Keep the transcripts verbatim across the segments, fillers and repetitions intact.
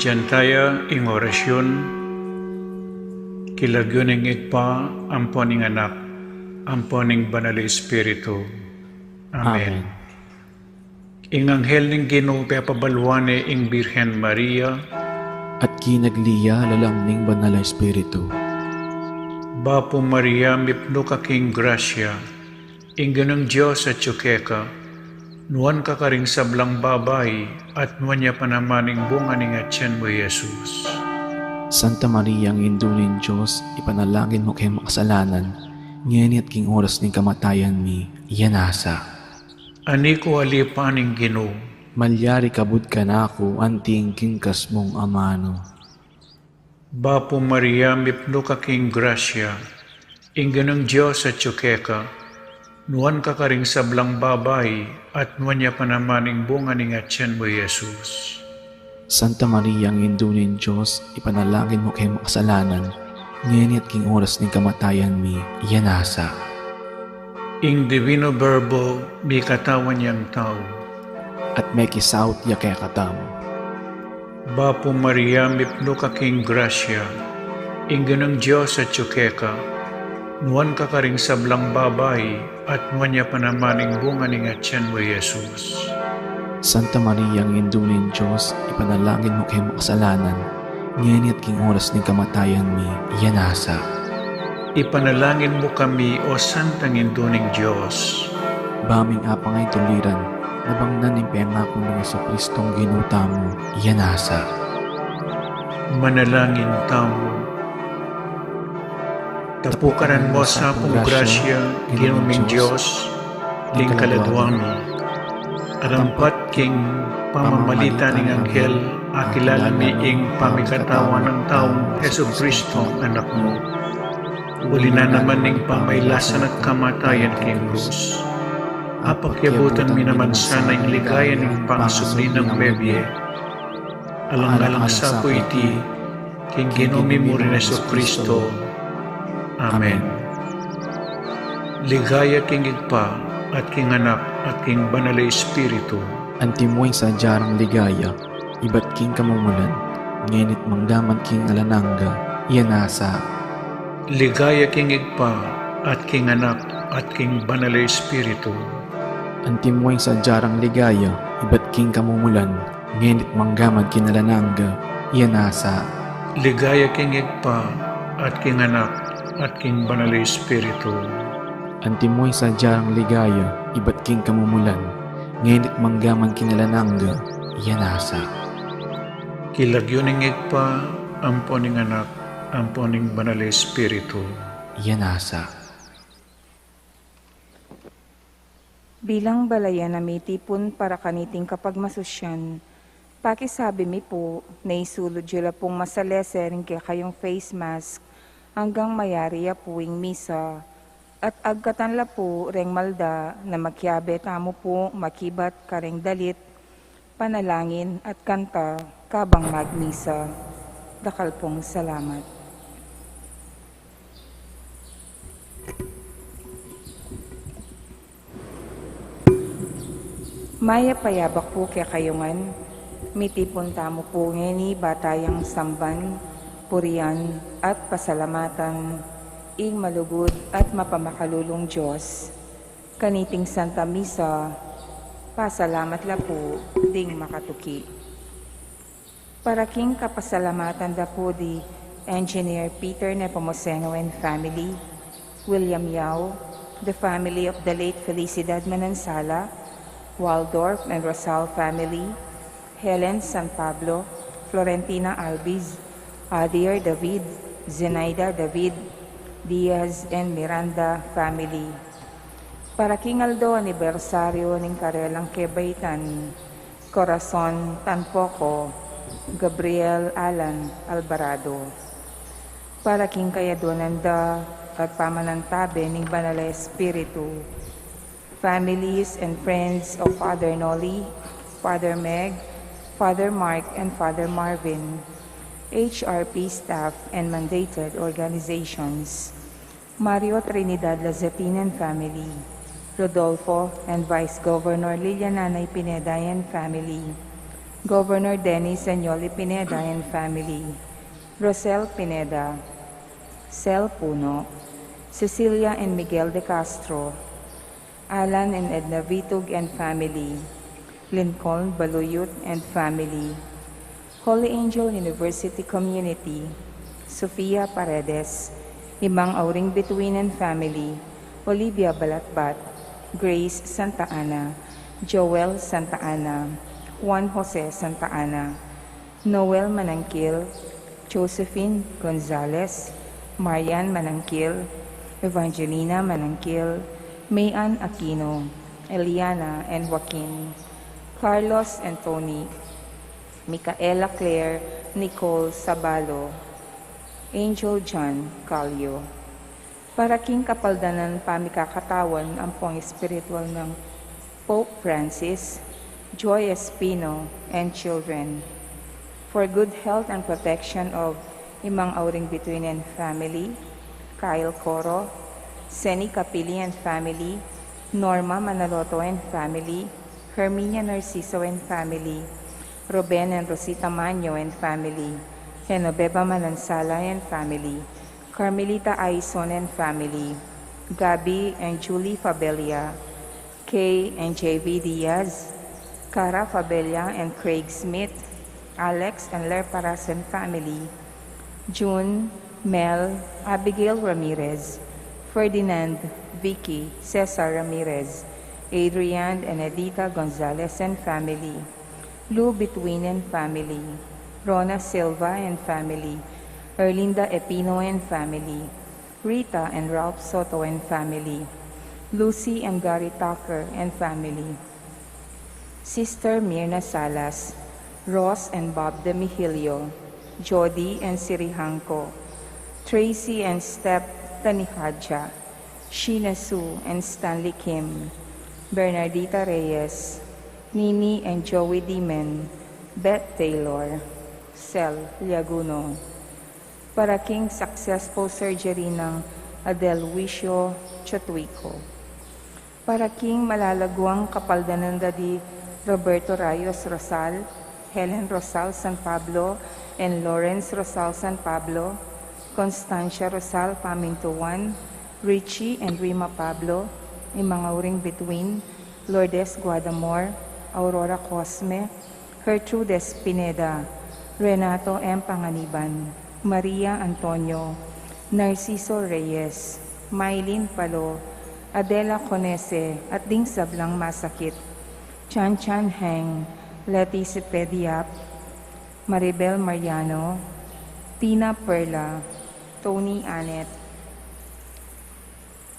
Yan taya ing orasyun, king lagyu ning Ibpa, ampo ning Anak, ampo ning Banal a Espiritu. Amen. Amen. Ing anghel ning Ginu pepabaluan ne ing Birhen Maria. At kinagli ya lalam ning Banal a Espiritu. Bapu Maria, mipnu ka king grasya, ing Ginung Dios atyu keka, nuan ka karing sablang babai, at nuan ya pa naman ing bunga ning atyan mu, i Jesus. Santa Maria, Indu ning Dios, ipanalangin mu keng makasalanan, ngeni at king oras ning kamatayan mi. Amen. Ani ku alipan ing Ginu. Malyari kabud kanaku anti ing kingkas mung amanu. Bapu Maria, mipnu ka king grasya, ing Ginung Dios atyu keka, nuan ka karing sablang babai, at nuan ya pa naman ing bunga ning atyan mu, i Jesus. Santa Maria, Indu ning Dios, ipanalangin mu keng makasalanan, ngeni at king oras ning kamatayan mi. Amen. Ing Divino Verbo mikatawan yang tau. At mekisaut ya kekatamu. Bapu Maria, mipnu ka king grasya, ing Ginung Dios atyu keka, nuan ka karing sablang babai, at nuan ya pa naman ing bunga ning atyan mu, i Jesus. Santa Maria, Indu ning Dios, ipanalangin mu keng makasalanan, ngeni at king oras ning kamatayan mi. Amen. Ipanalangin mu kami, o Santang Indu ning Dios. Ba ming apangay tuliran, nabangnan ning pengaku nang Jesucristong Ginu tamu. Amen. Manalangin tamu. Tapukaran mu sa pung grasya, Ginu ming Dios, ding kaladua mi. Arampat king pamamalit ning anghel, akilala mi ing pamikatawan nang taung Jesucristo, Anak mu. Uli na naman ning pamailasan at kamatayan king krus, apakyabutan mi naman sana ing ligaya ning pangasubli nang mebie. Alang-alang sa pu iti, king Ginu mi mu ring Jesucristo. Amen. Ligaya king Ibpa, at king Anak, at king Banal a Espiritu. Antimo ing sadya rang ligaya, ibat king kamumulan, ngeni't manggaman king alang angga. Amen. Ligaya king Ibpa, at king Anak, at king Banal a Espiritu. Antimo ing sadya rang ligaya, ibat king kamumulan, ngeni't manggaman king alang angga. Amen. Ligaya king Ibpa, at king Anak, at king Banal a Espiritu. Antimo ing sadya rang ligaya, ibat king kamumulan, ngeni't manggaman king alang angga. Amen. King lagyu ning Ibpa, ampo ning Anak, ampo ning Banal a Espiritu. Amen. Bilang balayan a mitipun para kaniting kapagmasusyan, pakisabi mi pu, na isulud yu la pung masalese ring kekayung face mask, anggang mayari ya pu ing misa, at agkatan la pu reng malda na makiabe tamu pu makibat kareng dalit, panalangin at kanta kabang magmisa. Dakal pung salamat. Mayap a yabak pu kekayu ngan, mitipun tamu pu ngeni ba tayang samban, purian, at pasalamatan ing malugud at mapamakalulung Dios. Kaniting Santa Misa, pasalamat la pu ding makatuki. Para king kapasalamatan da pu di Engineer Peter Nepomuceno and family, William Yao, the family of the late Felicidad Manansala, Waldorf and Rosal family, Helen San Pablo, Florentina Albiz, Adier David, Zenaida David, Diaz and Miranda family. Para king aldo anibersaryo ning karelang kebaitan, Corazon Tanpoco, Gabriel Alan Alvarado. Para king kayaduanan da at pamanantabe ning Banal a Espiritu, families and friends of Father Noli, Father Meg, Father Mark, and Father Marvin, H R P staff and mandated organizations. Mario Trinidad Lazatin and family, Rodolfo and Vice Governor Liliana Nay Pineda and family, Governor Dennis and Yoli Pineda and family, Rosel Pineda, Sel Puno, Cecilia and Miguel de Castro, Alan and Edna Vitug and family, Lincoln Baluyut and family, Holy Angel University Community, Sofia Paredes, Imang Auring Bituin and family, Olivia Balatbat, Grace Santa Ana, Joel Santa Ana, Juan Jose Santa Ana, Noel Manangkil, Josephine Gonzalez, Marian Manangkil, Evangelina Manangkil, Mayan Aquino, Eliana and Joaquin, Carlos and Tony, Micaela Claire, Nicole Sabalo, Angel John Calio. Para king kapaldanan pamikakatawan ampong espiritual nang Pope Francis, Joy Espino, and children. For good health and protection of Imang Auring Bituin and family, Kyle Coro, Seni Capili and family, Norma Manaloto and family, Herminia Narciso and family, Ruben and Rosita Maño and family, Genoveva Manansala and family, Carmelita Aison and family, Gabby and Julie Fabella, Kay and J V Diaz, Cara Fabella and Craig Smith, Alex and Lerparas and family, June, Mel, Abigail Ramirez, Ferdinand, Vicky, Cesar Ramirez, Adrian and Edita Gonzalez and family, Lou Bituin and family, Rona Silva and family, Erlinda Epino and family, Rita and Ralph Soto and family, Lucy and Gary Tucker and family, Sister Mirna Salas, Ross and Bob De Mihilio, Jody and Sirihangco, Tracy and Step Tanihadja, Sheena Sue and Stanley Kim, Bernardita Reyes, Nini and Joey Dimen, Beth Taylor, Sel Liaguno. Para king successful surgery nang Adelwisio Chotuico. Para king malalaguang kapaldanan da di Roberto Rayos Rosal, Helen Rosal San Pablo, and Lawrence Rosal San Pablo, Constancia Rosal Pamintuan, Richie and Rima Pablo, Imang Auring Bituin, Lourdes Guadamor, Aurora Cosme, Gertrudes Pineda, Renato M. Panganiban, Maria Antonio, Narciso Reyes, Mylene Palo, Adela Conese at ding sablang masakit, Chan Chan Heng, Letty Cepediap, Maribel Mariano, Tina Perla, Tony Anet,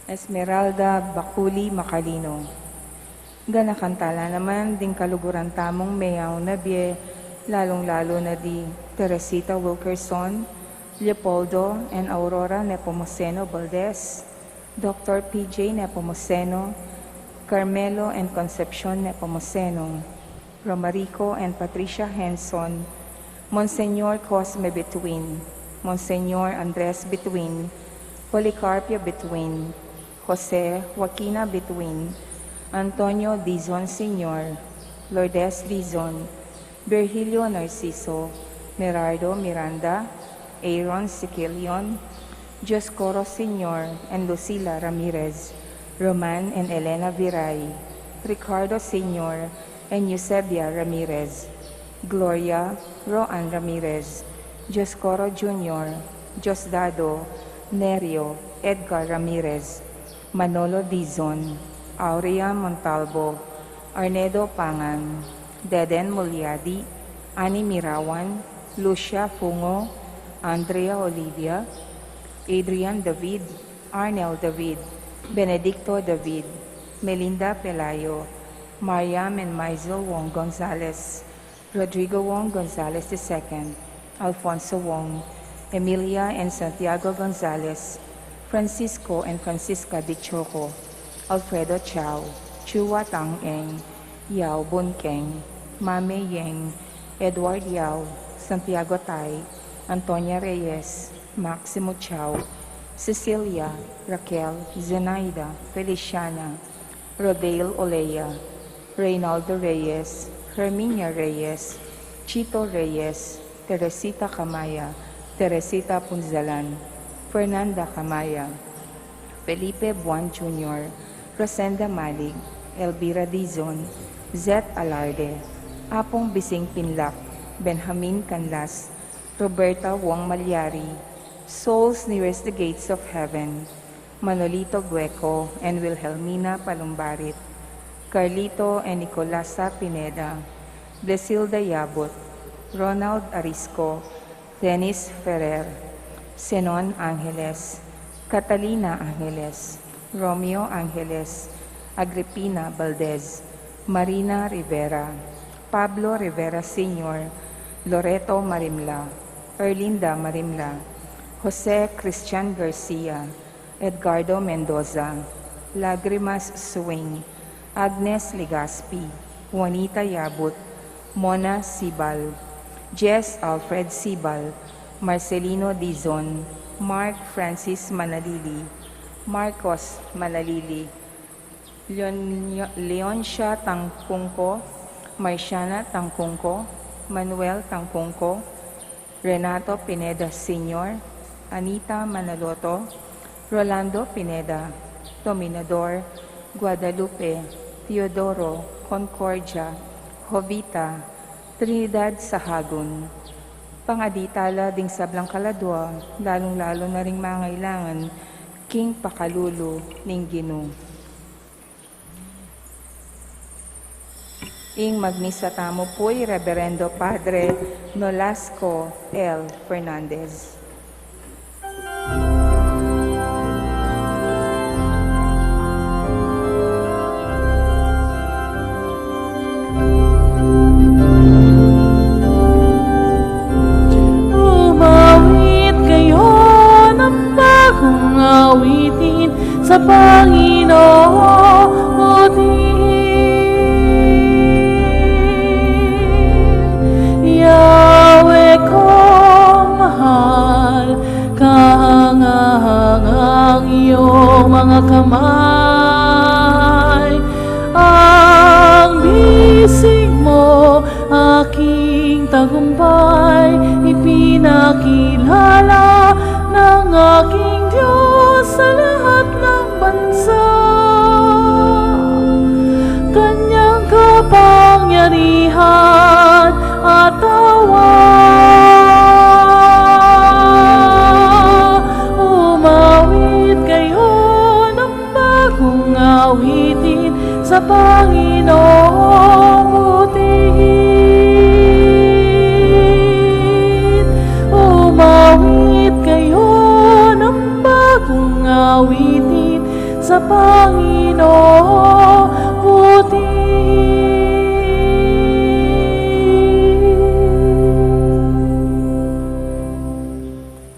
Esmeralda Baculi Macalino. Ganakan tala naman ding kaluguran tamung meyaun na bie, lalung-lalu na di Teresita Wilkerson, Leopoldo and Aurora Nepomuceno Valdez, Doctor P J Nepomuceno, Carmelo and Concepcion Nepomuceno, Romarico and Patricia Henson, Monsignor Cosme Bituin, Monsignor Andres Bituin, Policarpio Bituin, Jose Joaquina Bituin, Antonio Dizon Senior, Lourdes Dizon, Virgilio Narciso, Merardo Miranda, Aaron Siquilion, Dioscoro Senior and Lucila Ramirez, Roman and Elena Viray, Ricardo Senior and Eusebia Ramirez, Gloria, Roan Ramirez, Dioscoro Junior, Diosdado, Nerio, Edgar Ramirez, Manolo Dizon, Aurea Montalvo, Arnedo Pangan, Deden Muliadi, Annie Mirawan, Lucia Fungo, Andrea Olivia, Adrian David, Arnel David, Benedicto David, Melinda Pelayo, Mariam and Maisel Wong Gonzalez, Rodrigo Wong Gonzalez the second, Alfonso Wong, Emilia and Santiago Gonzalez, Francisco and Francisca Dichoco, Alfredo Chao, Chua Tang Eng, Yao Bun Keng, Mame Yeng, Edward Yao, Santiago Tai, Antonia Reyes, Maximo Chao, Cecilia, Raquel, Zenaida, Feliciana, Rodale Olea, Reynaldo Reyes, Herminia Reyes, Chito Reyes, Teresita Camaya, Teresita Punzalan, Fernanda Camaya, Felipe Buan Junior, Rosenda Malig, Elvira Dizon, Zet Alarde, Apong Bising Pinlac, Benjamin Canlas, Roberta Wong Malyari, Souls Nearest the Gates of Heaven, Manolito Gueco and Wilhelmina Palumbarit, Carlito and Nicolasa Pineda, Blesilda Yabut, Ronald Arisco, Dennis Ferrer, Zenon Angeles, Catalina Angeles, Romeo Angeles, Agripina Valdez, Marina Rivera, Pablo Rivera Senior, Loreto Marimla, Erlinda Marimla, Jose Christian Garcia, Edgardo Mendoza, Lagrimas Swing, Agnes Legaspi, Juanita Yabut, Mona Sibal, Jess Alfred Sibal, Marcelino Dizon, Mark Francis Manalili, Marcos Manalili, Leon-, Leoncia Tangcungco, Marciana Tangcungco, Manuel Tangcungco, Renato Pineda Senior, Anita Manaloto, Rolando Pineda, Dominador, Guadalupe, Teodoro, Concordia, Jovita, Trinidad Sahagun. Pangaditala ding sablang kaladua, lalung-lalu na ring mangailangan king pakalulu ning Ginu. Ing magmisa tamu pu i Reverendo Padre Nolasco L. Fernandez. Umawit kayu ng bagong awitin sa Panginoon. Yahweh kong mahal, kahangahangang iyong mga kamay. Ang bisig mo aking tagumpay, ipinakilala ng aking Diyos sa lahat ng bansa. Kanyang kapangyarihan at awa. Umawit kayo ng bagong awitin sa Panginoong butihin. Umawit kayo ng bagong awitin sa Panginoong butihin.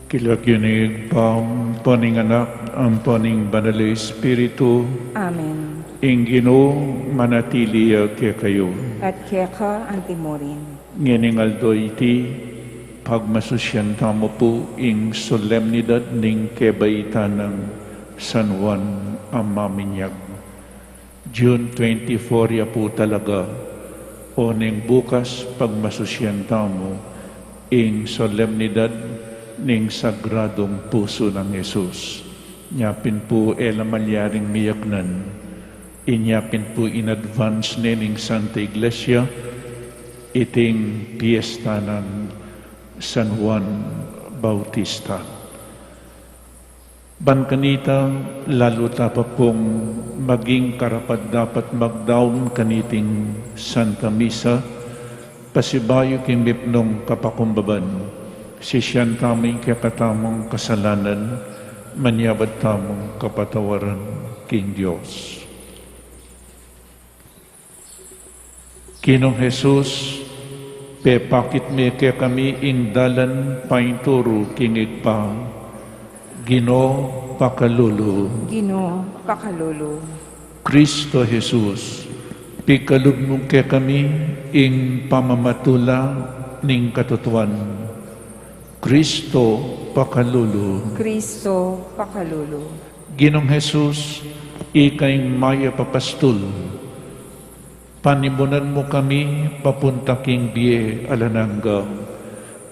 King lagyu ning Ibpa, ampo ning Anak, ampo ning Banal a Espiritu. Amen. Ing Ginu manatili ya kekayu. At keka antimurin. Ngening aldo iti, pagmasusyan tamu pu ing solemnidad ning kebaitan nang San Juan a Maminyag. June twenty-four ya pu talaga, o ning bukas pagmasusyan tamu ing solemnidad ning Sagradong Pusu nang Jesus. Inya pin pu e la malyaring miyagnan, inya pin pu in-advance ne ning Santa Iglesia iting piyesta nang San Juan Bautista. Ban kanita, lalu ta pa pung maging karapat-dapat magdaun kaniting Santa Misa, pasibayu king mipnung kapakumbaban, sisian tamu ing kekatamung kasalanan, manyawad tamung kapatawaran king Dios. Ginung Jesus, pepakit me kekami ing dalan painturu king Ibpa. Ginu, pakalulu. Ginu, pakalulu. Kristo Jesus, pikalub mu kekami ing pamamatula ning katutuan. Kristo, pakalulu. Kristo, pakalulu. Ginung Jesus, ika ing mayap a pastul, Panimunan mu kami papunta king bie alang angga.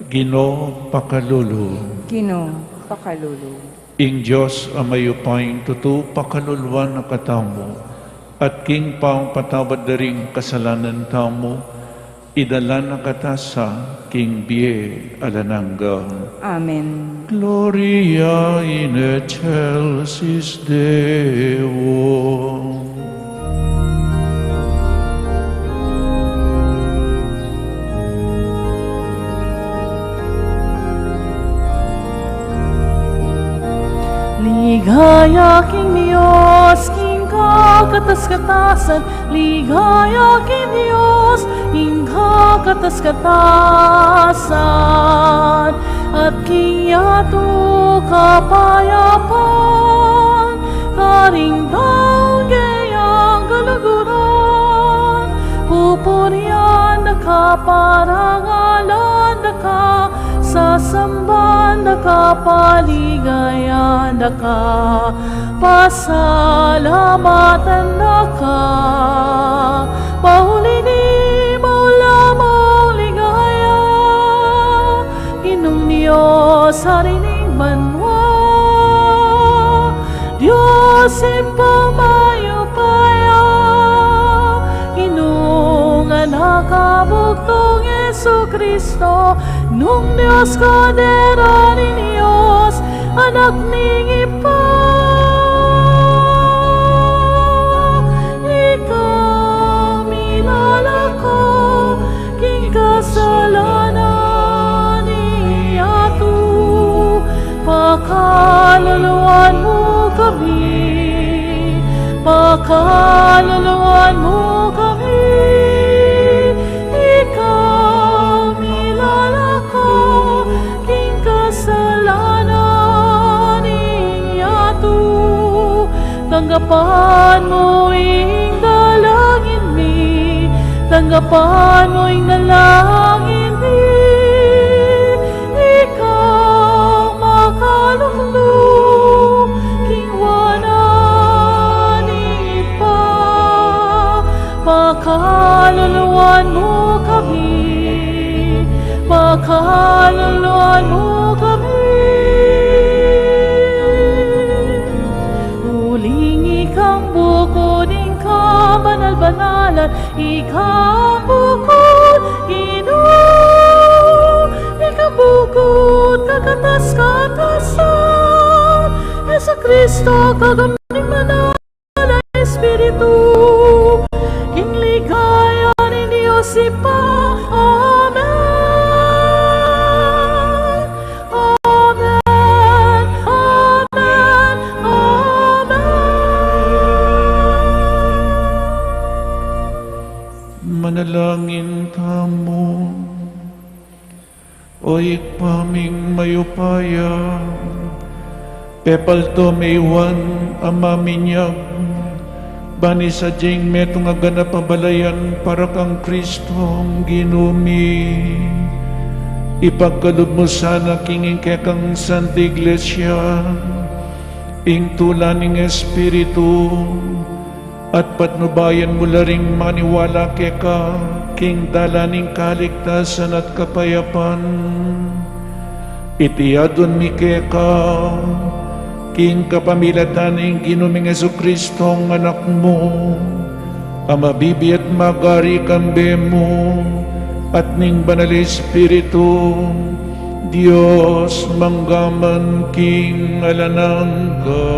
Ginu, pakalulu. Ginu, pakalulu. Ing Dios a mayupayang tutu pakaluluan na katamu, at king pamapatawad da ring kasalanan tamu, idala na kata sa king bie alang angga. Amen. Gloria in excelsis Deo. Ligaya king Dios king kakatas-katasan, ligaya king Dios king kakatas-katasan, at king yatu kapayapan, karing taung keyang kaluguran, pupurian da ka, parangalan da ka, sasamban da ka, paligayan da ka, pasalamatan da ka, pauli ning maulagang ligaya, Ginung Dios, Ari ning banua, Dios Ibpang mayupaya, Ginung Anak a bugtung Jesucristo, Ginung Dios, Kordero ning Dios, Anak ning Ibpa. Ika milalako king kasalanan ning yatu, pakaluluan mu kami, pakaluluan mu kami. Ika milalako king kasalanan ning yatu, tanggapan mu ing dalangin mi, tanggapan mu ing dalangin mi. Ika makalulu king wanan ning Ibpa, pakaluluan mu kami, pakaluluan mu kami. Uling ikang bukud ning kabanal-banalan, ikang bukud, Ginu, ikang bukud kakatas-katasan, Jesucristo, kagam ning Banal a Espiritu, king ligaya ning Dios Ibpa. Amen. Amen. Amen. Amen. Manalangin tamu. O Ibpa ming mayupaya, pepaldo me i Juan a maminyag, ban ing sadya ing metung a ganap a balayan para kang Kristong Ginu mi. Ipagkalub mu sana king ing kekang Santa Iglesia ing tula ning Espiritu, at patnubayan mu la ring maniwala keka king dalan ning kaligtasan at kapayapan. Iti adwan mi keka king kapamilatan ning Ginu ming Jesucristong Anak mu, a mabibie at magari kambe mu at ning Banal a Espiritu, Dios mangga man king alang angga.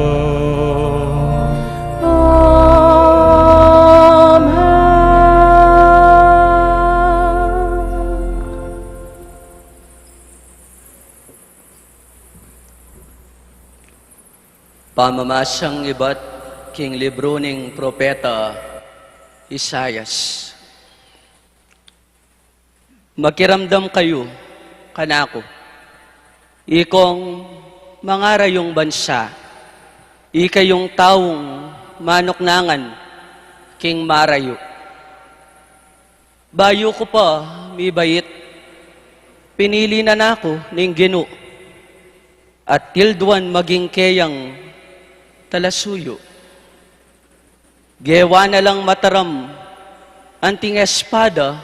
Amen. Pamamasang ibat king libru ning propeta Isaias. Makiramdam kayu kanaku, ikong mangarayung bansa, ikayung taung manuknangan king marayu. Bayu ku pa mibait, pinili na naku ning Ginu, at tilduan maging keyang talasuyu. Gewa na lang mataram Anting espada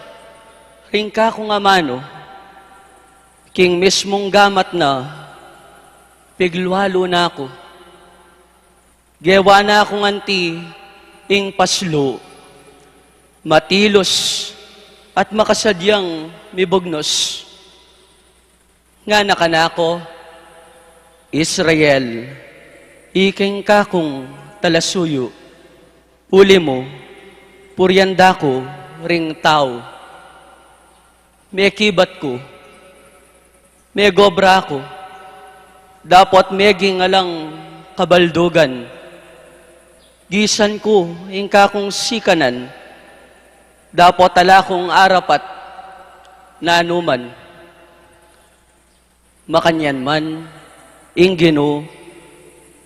ring kakung amanu, king mismung gamat na piglualu na ku. Gewa na kung anti ing paslu, matilus at makasadyang mibugnus. Ngana kanaku, Israel, ika ing kakung talasuyu. Uli mu, purian da ku ring tau. Mekibat ku, megobra ku, dapot meging alang kabaldugan. Gisan ku ing kakung sikanan, dapot ala kung arapat nanuman. Makanyan man, ing Ginu,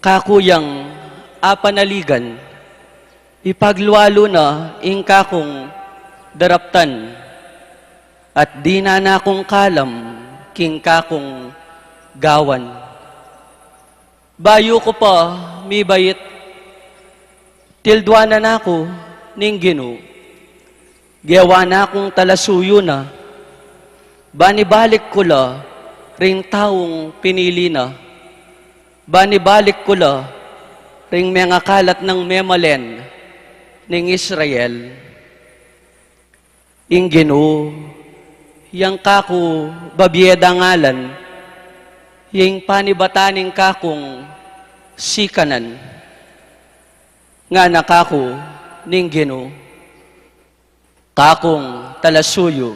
kaku yang apanaligan, ipaglualu na ing kakung daraptan, at dinan na kung kalam king kakung gawan. Bayu ku pa mibait, tilduanan na ku ning Ginu, gewa na kung talasuyu na, banibalik ku la ring taung pinili na, banibalik ku la ring mengakalat nang memalen ning Israel. Ing Ginu, yang kaku babie dangalan, ing panibatan ning kakung sikanan. Ngana kaku ning Ginu, kakung talasuyu,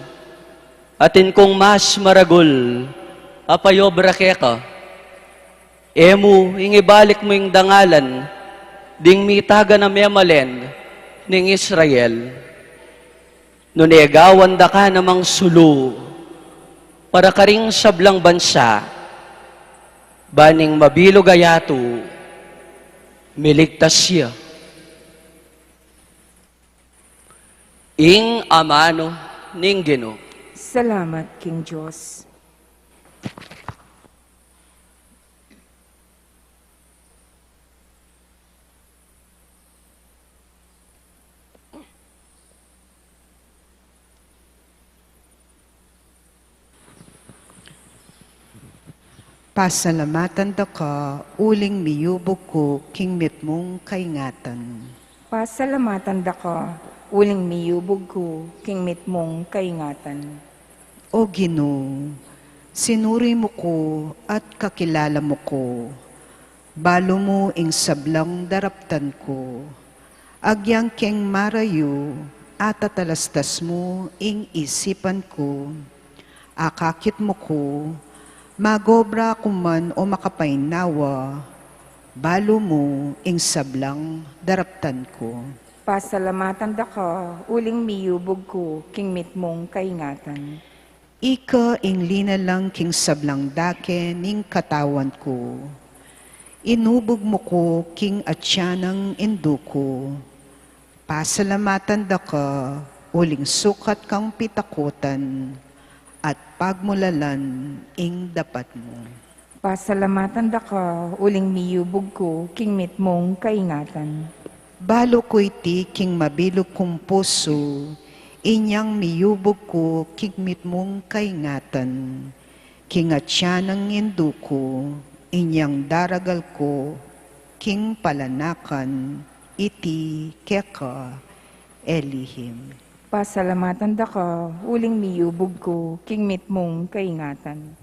atin kung mas maragul a payobra keka. E mu ing ibalik mu ing dangalan ding mitagan a memalen ning Israel. Nune gawan da ka namang sulu para karing sablang bansa, baning mabilug a yatu miligtas ya. Ing amanu ning Ginu. Salamat king Dios. Pasalamatan da ka, uling miyubug ku king mitmung kaingatan. Pasalamatan da ka, uling miyubug ku king mitmung kaingatan. O Ginu, sinuri mu ku at kakilala mu ku. Balu mu ing sablang daraptan ku. Agyang keng marayu, atatalastas mu ing isipan ku. Akakit mu ku, magobra ku man o makapainawa, balu mu ing sablang daraptan ku. Pasalamatan da ka, uling miyubug ku king mitmung kaingatan. Ika ing linalang king sablang dake ning katawan ku. Inubug mu ku king atian nang indu ku. Pasalamatan da ka, uling sukat kang pitakutan at pagmulalan ing dapat mu. Pasalamatan da ka, uling miyubug ku king mitmung kaingatan. Balu ku iti king mabilug kung pusu, inyang miyubug ku king mitmung kaingatan. King atian nang indu ku, inyang daragal ku king palanakan, iti keka elihim. Pasalamatan da ka, uling miyubug ku king mitmung kaingatan.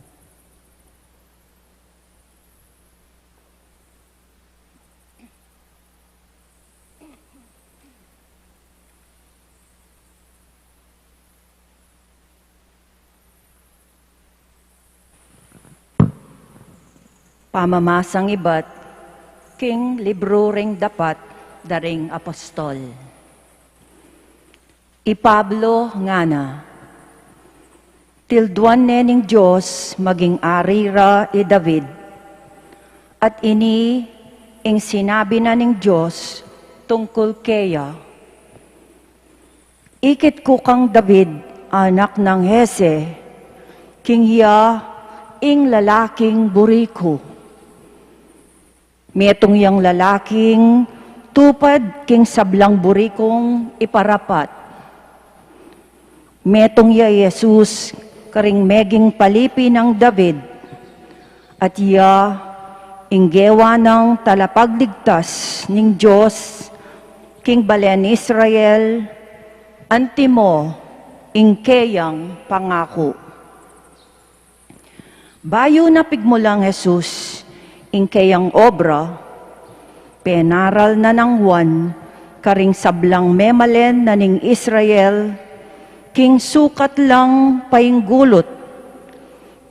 Pamamasang ibat king libru ring dapat da ring apostol. I Pablo ngana, tilduan ne ning Dios maging ari ra i David, at ini ing sinabi na ning Dios tungkul keya, ikit ku kang David, anak nang Jese, king iya ing lalaking buri ku. Metung yang lalaking tupad king sablang buri kung iparapat. Metung ya i Jesus karing meging palipi nang David, at iya ing gewa nang talapagligtas ning Dios king balen Israel, antimo ing keyang pangaku. Bayu na pigmulang Jesus ing keyang obra, penaral na nang Juan karing sablang memalen na ning Israel king sukat lang painggulut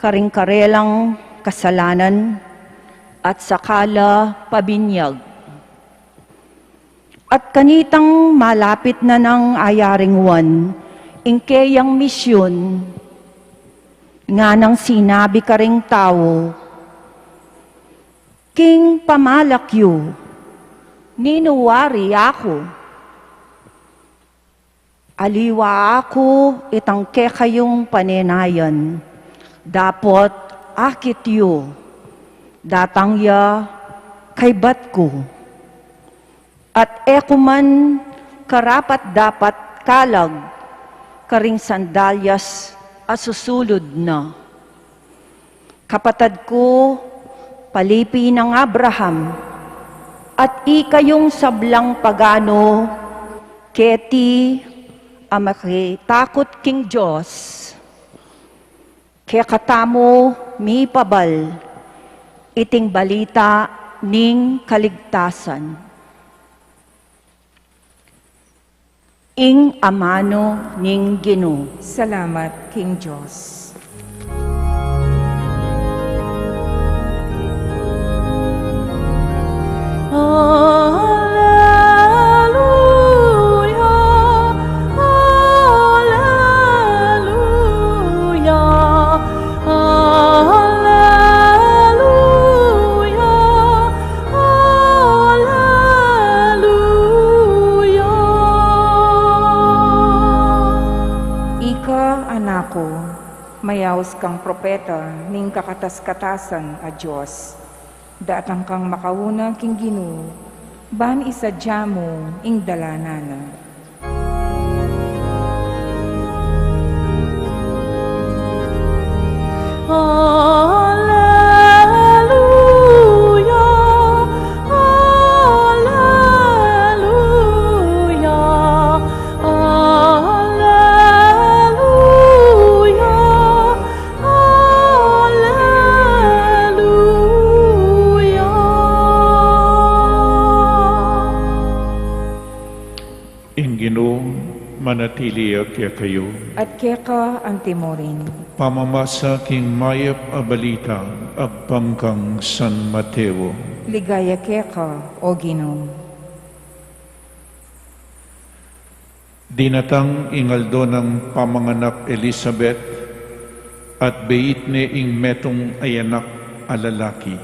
karing karelang kasalanan, at saka la pabinyag. At kanitang malapit na nang ayaring Juan ing keyang misyun, nganang sinabi karing tau, "King pamalak yu, ninu wari aku? Aliwa aku itang kekayung panenayan, dapot akit yu, datang ya kaybat ku. At e ku man karapat-dapat kalag karing sandalyas a susulud na. Kapatad ku, palipi nang Abraham, at ikayung sablang pagano, keti a makitakut king Dios, kekatamu mipabal iting balita ning kaligtasan." Ing amanu ning Ginu. Salamat king Dios. Alleluia, alleluia, alleluia, alleluia. Ika, anak ku, mayaus kang propeta ning kakatas-katasan a Dios. Datang kang makauna king Ginu, ban isadia mu ing dalanan na. Alleluia, alleluia, alleluia, alleluia. Ing Ginu manatili ya kekayu. At keka antimurin. Pamamasa king mayap a balita agpang kang San Mateo. Ligaya keka, O Ginu. Dinatang ing aldo nang pamanganak Elisabet, at beit ne ing metung a anak a lalaki.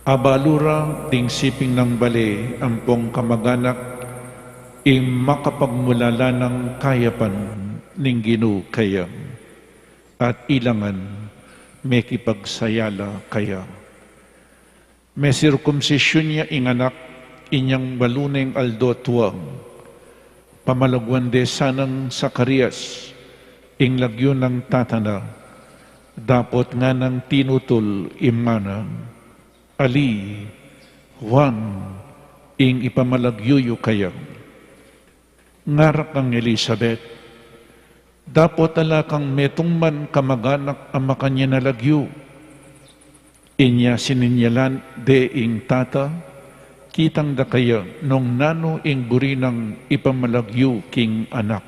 Abalu ra ding siping nang bale ampong kamaganak ing makapagmulala nang kayapan ning Ginu keya, at ila ngan mekipagsaya la keya. Mesirkumsisyun ya ing anak inyang walu neng aldo atua. Pamalaguan de sanang Zacarias ing lagyu nang tata na, dapot nganang tinutul ing ima na, "Ali, Juan ing ipamalagyu yu keya." Ngara kang Elisabet, "Dapot ala kang metung man kamaganak a makanyan a lagyu." Inya sininyalan de ing tata, kitang dakaya nung nanu ing buri nang ipamalagyu king anak.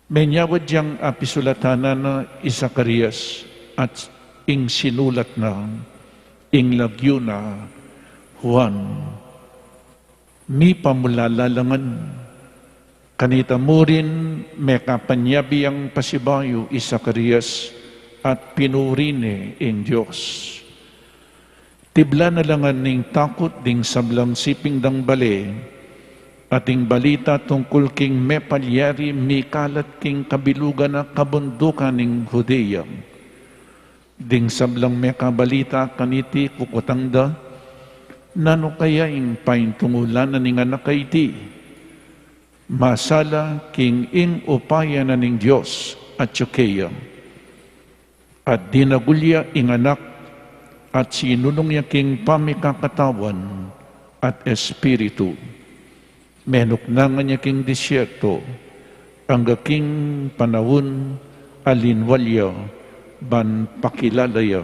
Menyawad yang apisulatan na i Zacarias at ing sinulat na, ing lagyu na Juan. Mipamulala la ngan. Kanita mu rin mekapanyabi yang pasibayu i Zacarias at pinuri ne ing Dios. Tiblan na la ngan ning takut ding sablang siping dang bale, at ing balita tungkul king mepalyari mikalat king kabilugan a kabundukan ning Judea. Ding sablang mekabalita kaniti kukutang da, "Nanu kaya ing paintungulan na ning anak a iti? Masala king ing upaya na ning Dios atyu keya, at dinagul ya ing Anak, at sinulung ya king pamikakatawan at Espiritu. Menuknangan ya king disyerto, angga king panaun a linwal ya ban pakilala ya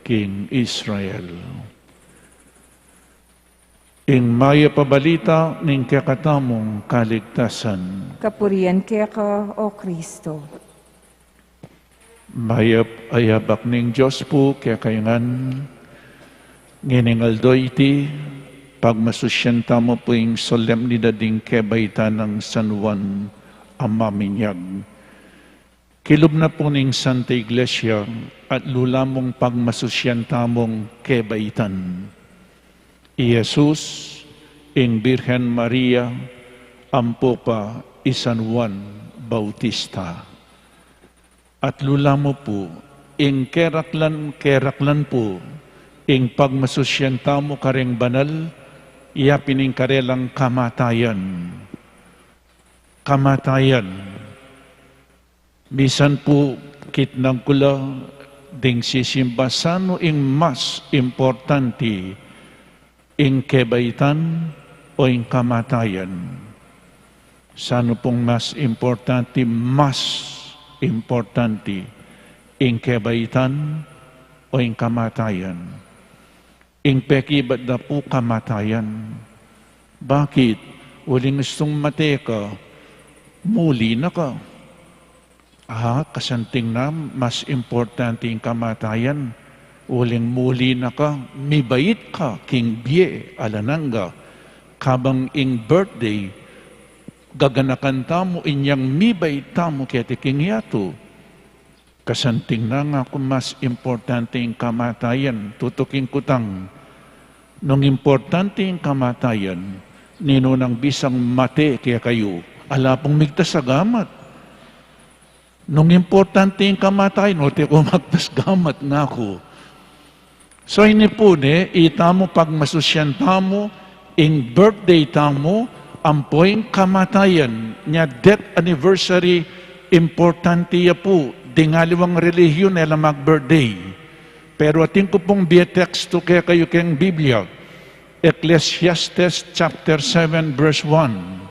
king Israel. Ing mayap a balita ning kekatamung kaligtasan. Kapurian keka, O Kristo. Mayap a yabak ning Dios pu kekayu ngan. Ngening aldo iti, pagmasusyan tamu pu ing solemnidad ning kebaitan nang San Juan a Maminyag. Kilub na pu ning Santa Iglesia, at lula mung pagmasusyan tamung kebaitan i Jesus, ing Birhen Maria, ampo pa i San Juan Bautista. At lula mu pu, ing keraklan, keraklan pu, ing pagmasusyan tamu kareng banal, ya pin ing karelang kamatayan. Kamatayan. Misan pu kitnan ku la ding sisimba, sanu ing mas importante, ing kebaitan o ing kamatayan? Sanu pung mas importante, mas importante, ing kebaitan o ing kamatayan? Ing pekibat da pu kamatayan. Bakit? Uling istung mate ka, muli na ka. Ah, kasanting na mas importante ing kamatayan. Uling muli na ka, mibait ka king bie alang angga. Kabang ing birthday, gaganakan tamu inyang mibait tamu keti king yatu. Kasanting na nga ku mas importante ing kamatayan, tutuking kutang. Nung importante ing kamatayan, ninu nang bisang mate kekayu, ala pung migtas a gamat. Nung importante ing kamatayan, o, te ku magtas gamat nga ku. So, ini pu ne, itamu pagmasusyan tamu, ing birthday tamu, ampo ing kamatayan, nya death anniversary, importante ya pu, ding aliwang relihiyon, e la mag-birthday. Pero atin ku pung bie tekstu kekayu keng Biblia, Ecclesiastes chapter seven, verse one.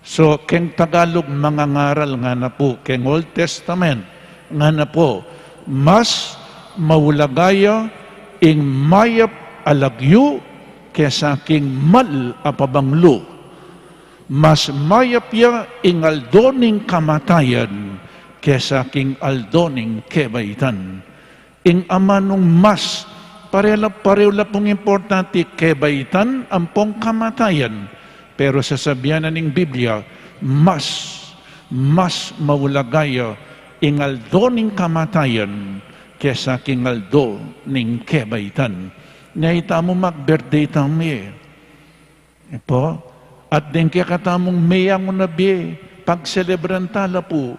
So, keng Tagalog, mangangaral ngana pu, keng Old Testament ngana pu, mas maulaga ya ing mayap a lagyu kesa king mal a pabanglu. Mas mayap ya ing aldo ning kamatayan kesa king aldo ning kebaitan. Ing amanung mas, parela, pareu la pung importante kebaitan ampong kamatayan. Pero sasabian na ning Biblia, mas, mas maulaga ya ing aldo ning kamatayan kesa king aldo ning kebaitan. Nya itamu mag-birthday tamu e. Ipo? At deng kekatamung meyangu na bie, pagselebran ta la pu.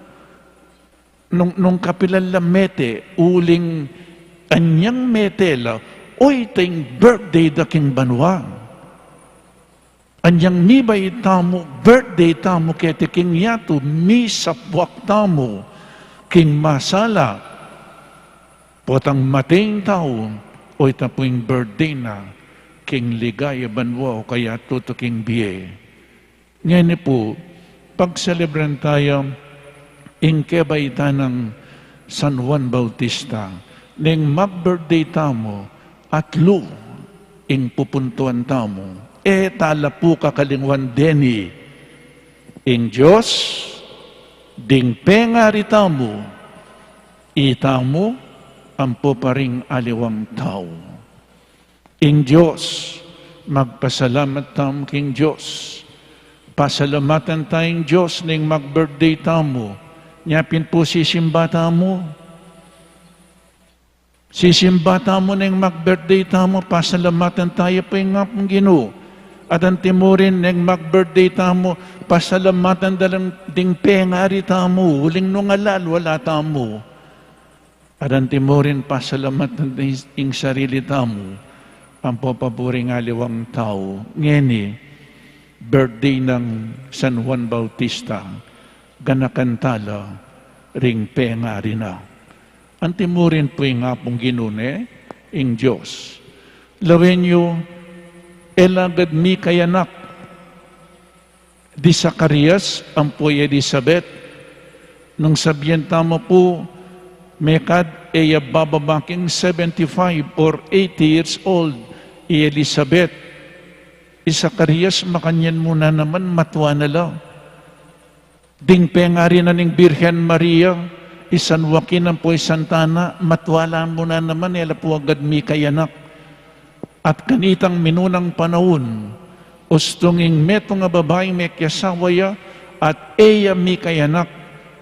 Nung, nung kapilan la mete, uling anyang mete la, oy, ta ing birthday da king banua. Anyang mibait tamu, birthday tamu keti king yatu, misapwak tamu king masala. Potang mate ing tau, oy, ta pu ing birthday na king ligaya banua o kaya tutuking bie. Ngeni pu, pagselebran ta ya ing kebaitan nang San Juan Bautista. Neng mag-birthday tamu, atlu ing pupuntuan tamu. E ta la pu kakalingwan deni. Ing Dios, ding pengari tamu, itamu, ampo pa ring aliwang tau. Ing Dios, magpasalamat tamu king Dios. Pasalamatan ta ing Dios neng mag-birthday tamu. Nya pin pu sisimba tamu. Sisimba tamu neng mag-birthday tamu, pasalamatan ta ya pu ing Apung Ginu. At antimurin neng mag-birthday tamu, pasalamatan da la ding pengari tamu, uling nung alalu ala tamu. At antimurin pasalamatan da ing sarili tamu, ampo pa pu ring aliwang tau. Ngeni, Birthday nang San Juan Bautista, ganakan tala ring pengari na. Antimurin pu ing Apung Ginu ne, ing Dios. Lawen yu, e la gad mikayanak di Zacarias ampo i Elizabeth, nung sabian tamu pu, mekad e ya bababa king seventy-five or eighty years old i Elizabeth. I Zacarias makanyan mu na naman, matua na la. Ding pengari na ning Birhen Maria, i San Joaquin ampo i Santa Ana, matua la mu na naman, e la pu agad mikayanak. At kanitang minunang panaun, ustung ing metung a babaing mekiasawa ya, at e ya mikayanak,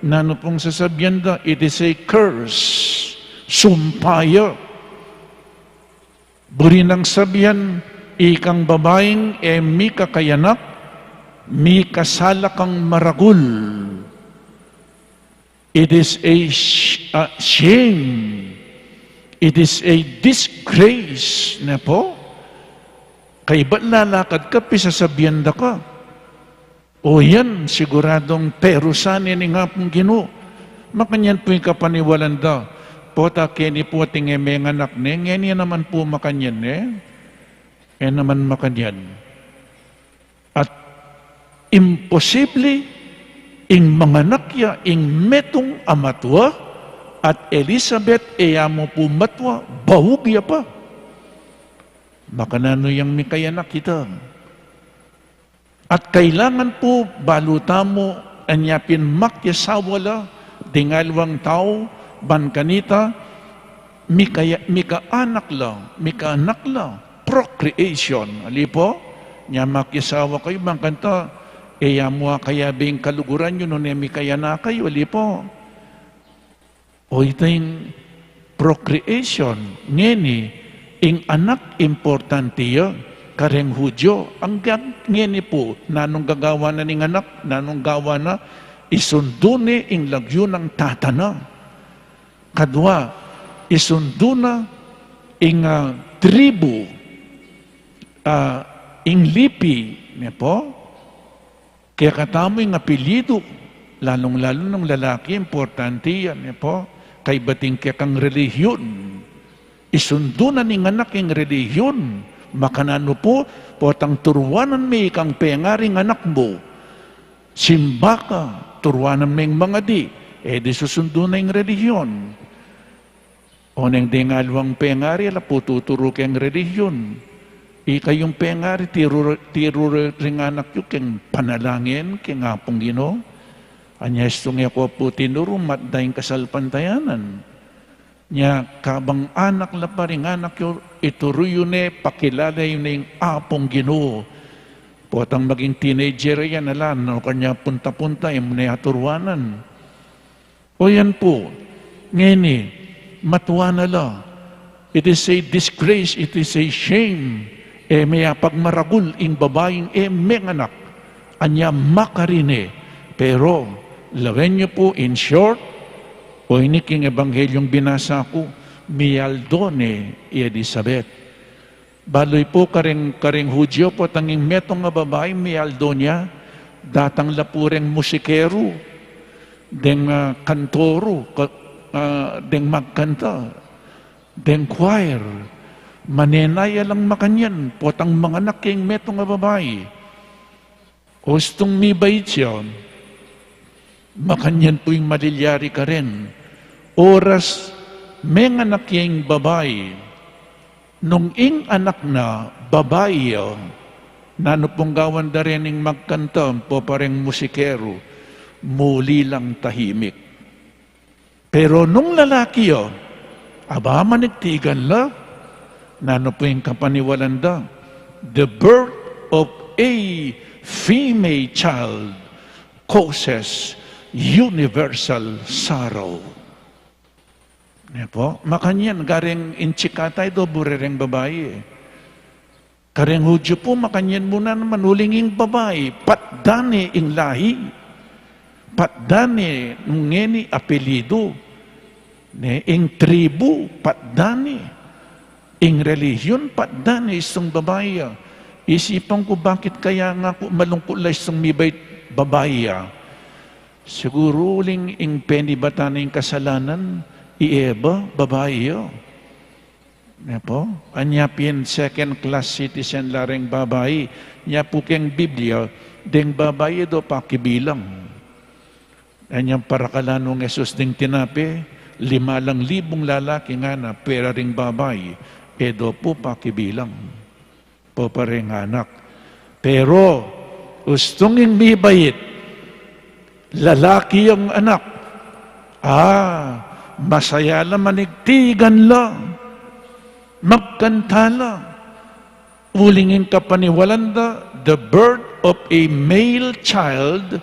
nanu pung sasabian da, it is a curse. Sumpa ya. Buri nang sabian, ikang babaing e mikakayanak, mikasala kang maragul. It is a sh-, a shame. It is a disgrace, ne pu? Kaybat lalakad ka, pisasabian da ka. O yan, siguradung perusan ne ning Apung Ginu. Makanyan pu ing kapaniwalan da. Pota keni pu ating e menganak ne, ngeni naman pu makanyan ne. E naman makanyan. At imposible ing manganak ya ing metung a matua, at Elizabeth e ya mu pu matua, baug ya pa. Makananu yang mikayanak ita? At kailangan pu balu tamu, anya pin makiasawa la, ding aliwang tau, ban kanita, mikaya-, mikaanak la, mikaanak la, procreation. Ali pu, nya makiasawa kayu, ban kanita, e ya mu akayabe ing kaluguran yu nune mikayanak kayu, ali pu. O ita ing procreation, ngeni, ing anak importante ya, kareng Hudyo, anggang ngeni pu, nanung gagawan na ning anak, nanung gawan na, isundu ne ing lagyu nang tata na. Kadwa, isundu na ing, ah, tribu, ah, ing lipi, ne pu? Kekatamu ing apelyidu, lalung-lalu nung lalaki, importante yan, ne pu? Kaybat ing kekang relihiyon. Isundu na ning anak ing relihiyon. Makananu pu, potang turuanan me ikang pengari ing anak mu. Simba ka, turuanan meng mangadi, e di susundu na ing relihiyon. Oneng deng aliwang pengari, ala pu tuturu keng relihiyon. Ikayung pengari, tiru, tiru ring anak yu keng panalangin, keng Apung Ginu. Anya istung e ko pu tinuru, matda ing kasalpantayanan. Nya kabang anak la pa ring anak yu, ituru yu ne, pakilala yu ne ing Apung Ginu. Potang maging teenager yan, ala, nanu kanya punta-punta, e mu ne aturuanan. O yan pu, ngeni, matua na la. It is a disgrace, it is a shame. E me apagmaragul ing babaing e menganak, anya makarine. Pero, lawen yu pu, in short, o ini king Ebanghelyo ing binasa ku, mialdo ne i Elizabeth. Balu yu pu kareng, kareng Hudyo, potang ing metung a babai, mialdo ne, datang la pu reng musikeru, deng, ah, kantoru, ka-, ah, deng magkanta, deng choir, manenaya lang makanyan, potang manganak ya ing metung a babai. Ustung mibait ya, makanyan pu ing malilyari karen. Oras menganak ya ing babai, nung ing anak na babai ya, nanu pung gawan da reng magkanta, ampo pa reng musikeru, muli lang tahimik. Pero nung lalaki ya, aba, manigtigan la, nanu pu ing kapaniwalan da? The birth of a female child causes universal sorrow. Ne pu? Makanyan, garing inchika tayo, do bure reng babai e. Kareng Hudyo pu, makanyan mu na naman, uling ing babai, patdan ne ing lahi, patdan ne nung ngeni apelyidu, ne, ing tribu, patdan ne, ing relihiyon, patdan ne, istung babai ya. Isipan ku, bakit kaya nga ku malungkut la istung mibait babai ya? Siguru uling ing penibatan ning kasalanan, i Eva, babai ya. Ne pu? Anya pin second class citizen la ring babai. Nya pu keng Biblia, deng babai e do pakibilang. Anyang parakal nung Jesus ding tinape, lima lang libung lalaki ngana, pera ring babai, e do pu pakibilang. Pupuri ing anak. Pero, ustung ing mibait, lalaki yang anak. Ah, masaya la, manigtigan la, magkanta la. Uling ing kapaniwalan da, the birth of a male child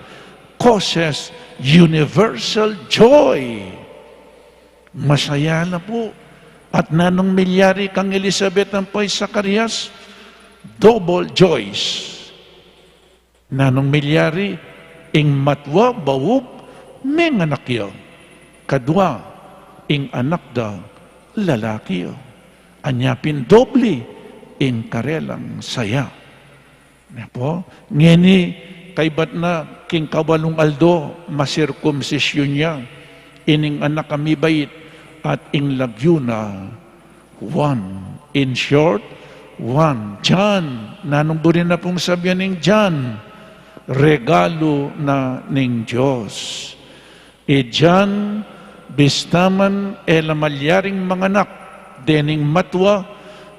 causes universal joy. Masaya la pu. At nanung milyari kang Elizabeth ampo i Zacarias? Double joys. Nanung milyari? Ing matua, baug, menganak ya. Kadua, ing anak da, lalaki ya. Anya pin doble ing karelang saya. Ne pu? Ngeni, kaybat na king kawalung aldo, masirkumsisyun ya ining anak a mibait, at ing lagyu na Juan. In short, Juan. John. Nanung buri na pung sabian ning John? Regalu na ning Dios. I John, bista man e la malyaring manganak dening matua,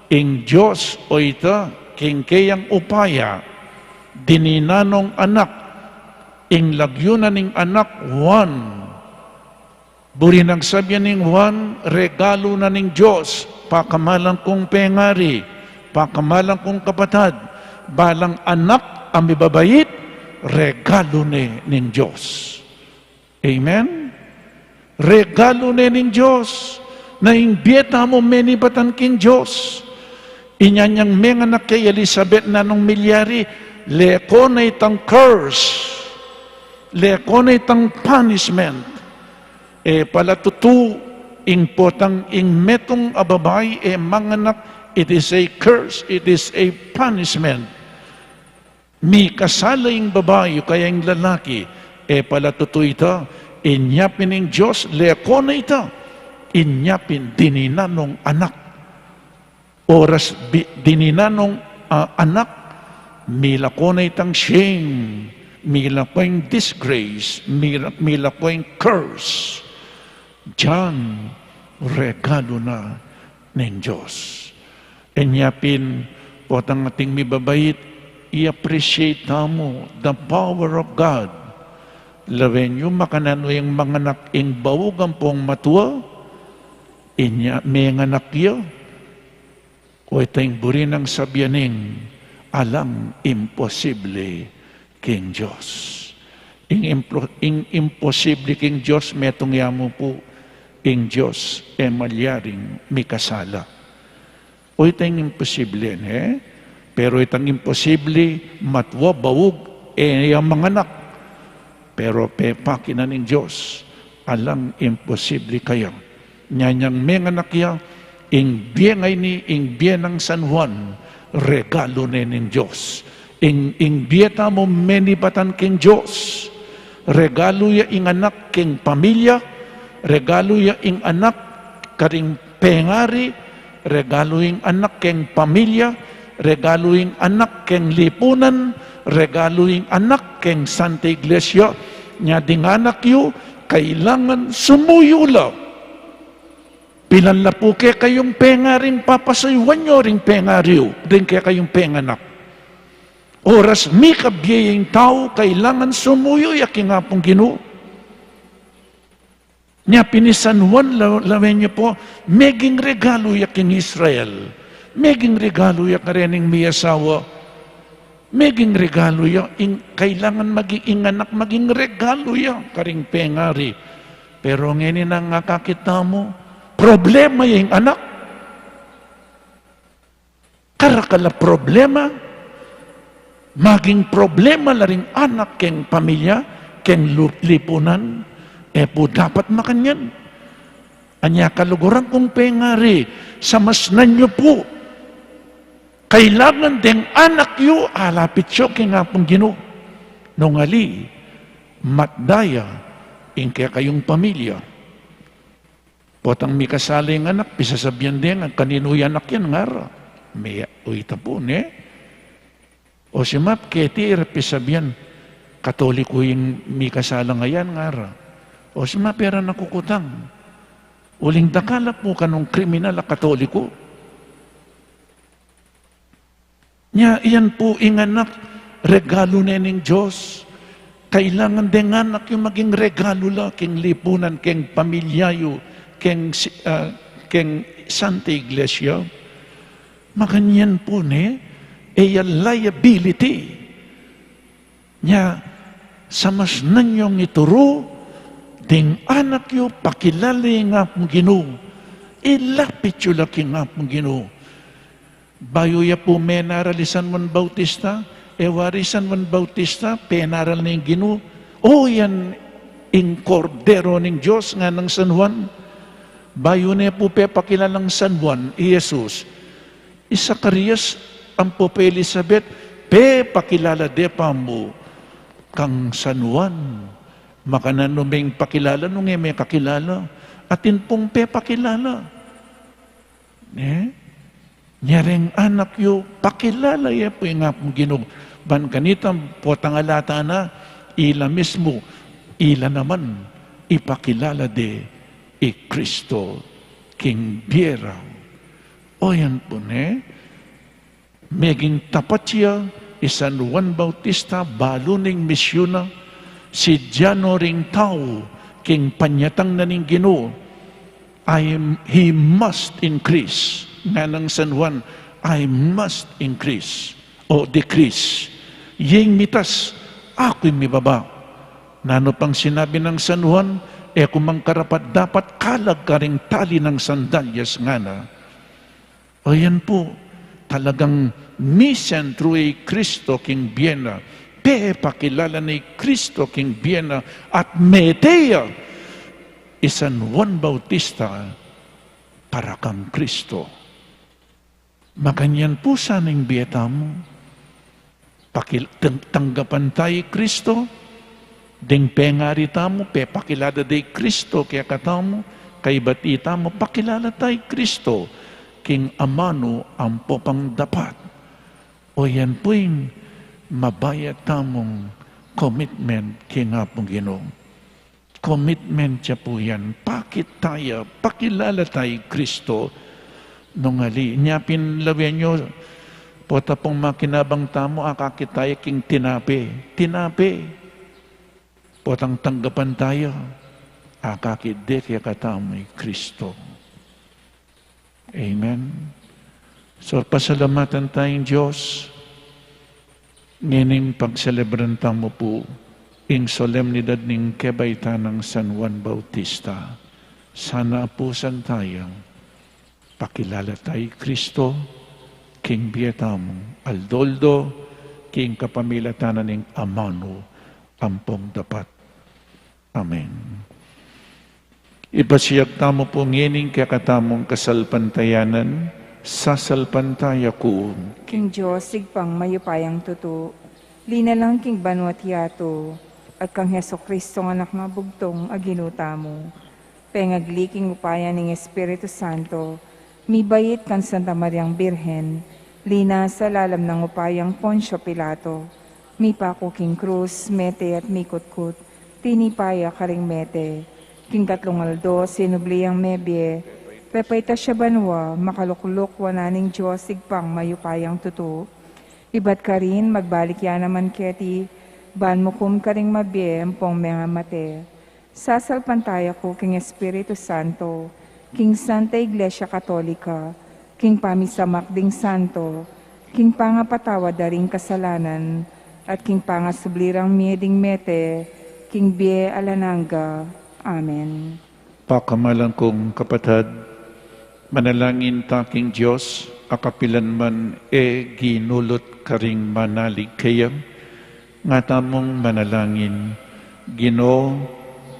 ing Dios o ita king keyang upaya, dininan nong anak. Ing lagyu na ning anak, Juan. Buri nang sabian ning Juan, regalu na ning Dios. Pakamalan kung pengari, pakamalan kung kapatad, balang anak a mibabait, regalu ne ning Dios. Amen? Regalu ne ning Dios. Na ing bie tamu menibatan king Dios. Inya nyang menganak kay Elizabeth, nanung milyari? Leko na itang curse. Leko na itang punishment. E pala tutu, ing potang ing metung a babai e manganak, it is a curse, it is a punishment. Mikasala ing babai o kaya ing lalaki, e pala tutu ita, inya pin ing Dios, leko na ita, inya pin dininan nong anak. Oras bi-, dininan nong, ah, anak, milako na itang shame, milako ing disgrace, mila-, milako ing curse. Diyan, regalu na ning Dios. Inya pin, potang ating mibabait, i-appreciate tamu the power of God. Lawen yu makananu yang manganak ing baug ampong matua, inya menganak ya. O ita ing buri nang sabian ning alang imposible king Dios. Ing impro-, ing imposible king Dios, metung ya mu pu, ing Dios e malyaring mikasala. O ita ing imposible, ne? Pero itang imposible, matua, baug, e ya manganak. Pero pepakinan ning Dios, alang imposible kaya. Nyanyang menganak ya, ing bie ngeni, ing bie nang San Juan, regalu ne ning Dios. Ing, ing bie tamu menibatan king Dios. Regalu ya ing anak king pamilya, regalu ya ing anak karing pengari, regalu ing anak king pamilya, regalu ing anak king lipunan, regalu ing anak king Santa Iglesia. Nya ding anak yu, kailangan sumuyu la. Pilan la pu kekayung pengaring papasuyuan yu ring pengari yu, ding kekayung penganak. Oras mikabie ing tau, kailangan sumuyu ya king Apung Ginu. Nya pin i San Juan, la-, lawen yu pu, meging regalu ya king Israel. Meging regalu ya karening miyasawa. Meging regalu ya, ing, kailangan maging, ing anak maging regalu ya karing pengari. Pero ngeni nang akakit tamu, problema ya ing anak. Karakal a problema, maging problema la ring anak keng pamilya, keng lu-, lipunan, e pu dapat makanyan. Anya kaluguran kung pengari, samasnan yu pu. Kailangan deng anak yu alapit yu king Apung Ginu. Nung ali, matda ya ing kekayung pamilya. Potang mikasala ing anak, pisasabian de nga, "Kaninu yang anak yan?" ngara. Me, o ita pu, ne? O simap keti, e ra pisabian, "Katoliko ing mikasala ngayan," ngara. O simap e ra nakukutang. Uling dakal a pu kanung kriminal a Katoliko. Nya, iyan pu ing anak, regalu ne ning Dios. Kailangan deng anak yu maging regalu la king lipunan, king pamilya yu, king si-, ah, king Santa Iglesia. Makanyan pu ne, e ya liability. Nya, samasnan yung ituru, ding anak yu, pakilala ing Apung Ginu. Ilapit yu la king Apung Ginu. Bayu ya pu menaral i San Juan Bautista, e wari San Juan Bautista, penaral ne ing Ginu, "O, yan ing Kordero ning Dios," nganang San Juan. Bayu ne pu pepakilalang San Juan i Jesus, i Zacarias ampo pu i Elisabet, pepakilala de pa mu kang San Juan. Makananu meng pakilala nung e me kakilala? Atin pung pepakilala. Ne? Nya reng anak yu, pakilala ye pu ing Apung Ginu. Ban kanita, potang alata na, ila mismu, ila naman, ipakilala de i Kristo king bie ra. O yan pu ne, meging tapat ya i San Juan Bautista, balu ning misyun na, sidya no ring tau king panyatang na ning Ginu. "I, he must increase," nganang San Juan, "I must increase o decrease." Yeng mitas, aku ing mibaba. Nanu pang sinabi nang San Juan, e ku mang karapat-dapat kalag karing tali nang sandalyas, ngana. O yan pu, talagang misentru i Kristo king bie na, pepakilala ne i Kristo king bie na, at mete ya i San Juan Bautista para kang Kristo. Makanyan pu sana ing bie tamu. Pakil-, tang-, tanggapan ta i Kristo, ding pengari tamu, pepakilala de i Kristo kekatamu, kaybat itamu, pakilala ta i Kristo king amanu ampo pang dapat. O yan pu ing mabayat tamung commitment king Apung Ginu. Commitment ya pu yan. Pakit taya, pakilala ta i Kristo. Nung ali, nya pin lawen yu, pota pung makinabang tamu, akakit taya king tinape. Tinape. Potang tanggapan taya, akakit de kekatamu i Kristo. Amen. So, pasalamatan tayang Dios, ngening pagselebran tamu pu ing solemnidad ning kebaitan nang San Juan Bautista. Sana apusan taya, pakilala ta i Kristo king bie tamu, aldo-aldo, king kapamilatan na ning amanu ampong dapat. Amen. Ipasiag tamu pu ngening kekatamung kasalpantayanan, sasalpantaya ku king Dios, Ibpang mayupayang tutu, linalang king banua't yatu, at kang Jesucristo a Anak na bugtung a Ginu tamu, pengagli king upaya ning Espiritu Santo, mibait kang Santa Mariang Birhen, linasa lalam nang upayang Poncio Pilato, mipaku king krus, mete at mikutkut, tinipa ya karing mete, king katlung aldo sinubli yang mebie, pepaitas ya banua, makalukluk wanan ning Dios Ibpang mayupayang tutu. Ibat karin, magbalik ya naman keti, ban mukum karing mabie ampong mengamate. Sasalpantaya ku king Espiritu Santo, king Santa Iglesia Katolika, king pamisamak ding santo, king pangapatawad da ring kasalanan, at king pangasubli rang mie ding mete, king bie alang angga. Amen. Pakamalan kung kapatad, manalangin ta king Dios, a kapilan man e ginulut karing manalig keya, nga tamung manalangin. Ginu,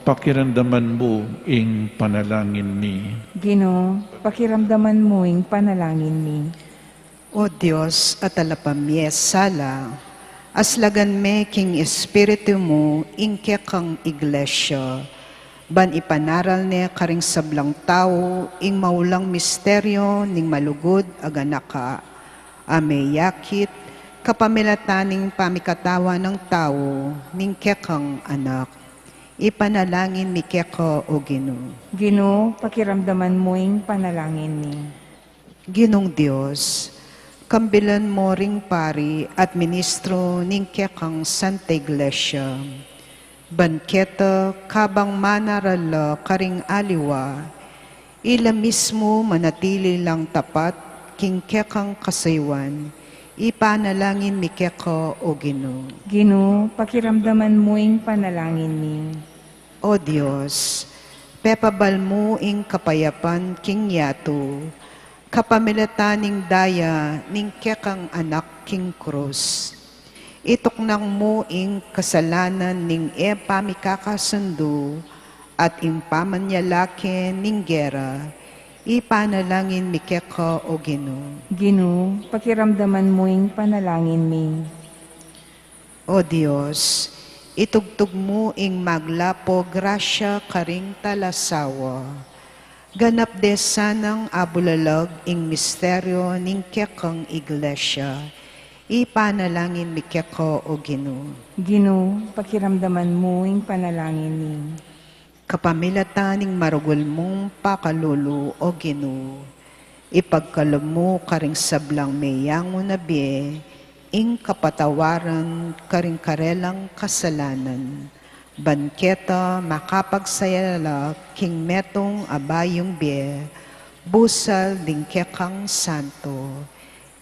pakiramdaman mu ing panalangin mi. Ginu, pakiramdaman mu ing panalangin mi. O Dios a talapamie sala, aslagan me king Espiritu mu ing kekang Iglesia, ban ipanaral ne karing sablang tau ing maulang misteryo ning malugud a ganaka, a meyakit kapamilatan ning pamikatawan ning tau ning kekang Anak. Ipanalangin mi keka, O Ginu. Ginu, pakiramdaman mu ing panalangin mi. Ginung Dios, kambilan mo ring pari at ministro ning kekang Santa Iglesia. Ban keta kabang manaral la karing aliwa, ila mismu manatili lang tapat king kekang kasayuan, ipanalangin mi keka, O Ginu. Ginu, pakiramdaman mu ing panalangin mi. O Dios, pepabal mu ing kapayapan king yatu, kapamilatan ning daya ning kekang Anak king krus. Ituknang mu ing kasalanan ning e pamikakasundu at ing pamanyalake ning gera, ipanalangin mi keka, O Ginu. Ginu, pakiramdaman mu ing panalangin mi. O Dios, itugtug mu ing maglapo grasya karing talasawa. Ganap de sanang abulalag ing misteryo ning kekang Iglesia. Ipanalangin mi keka, O Ginu. Ginu, pakiramdaman mu ing panalangin mi. Kapamilatan ning maragul mung pakalulu, O Ginu, ipagkalub mu karing sablang meyangu na bie ing kapatawaran karing karelang kasalanan, ban keta makapagsaya la king metung a bayung bie, busal ding kekang santo.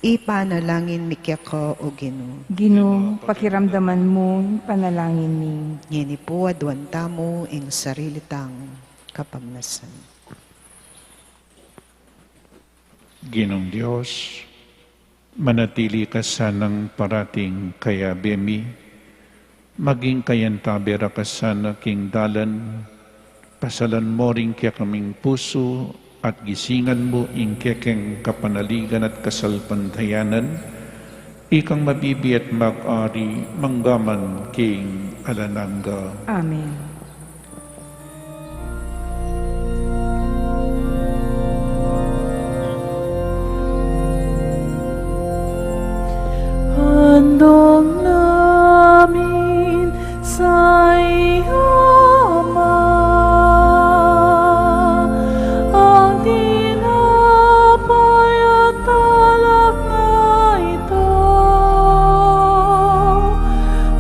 Ipanalangin mi keka, O Ginu. Ginu, pakiramdaman mu ing panalangin mi. Ngeni pu, aduan tamu ing sarili tang kapagnasan. Ginung Dios, manatili ka sanang parating kayabe mi, maging kayantabe ra ka sana king dalan, pasalan mo ring kekaming pusu at gisingan mu ing kekeng kapanaligan at kasalpantayanan, ikang mabibie at mag-ari manggaman king alang angga. Amen. Handog namin sa iyo, Ama, ang tinapay at alak na ito,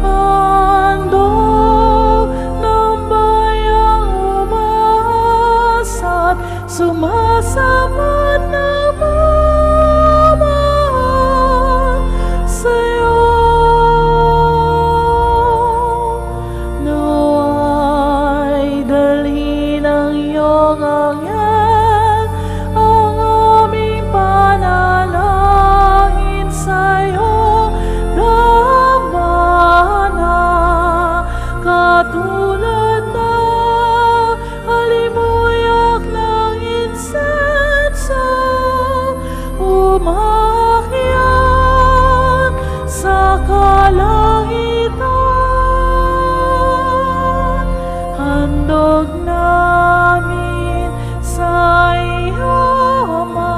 handog ng bayang umaasa at sumasapat na mamahal sa'yo. Nawa'y dalhin ng iyong anghel ang aming panalangin sa'yo, Dambana, katulad na alimuyak ng insenso umakyat sa kalangitan. Handog namin sa iyo, Ama,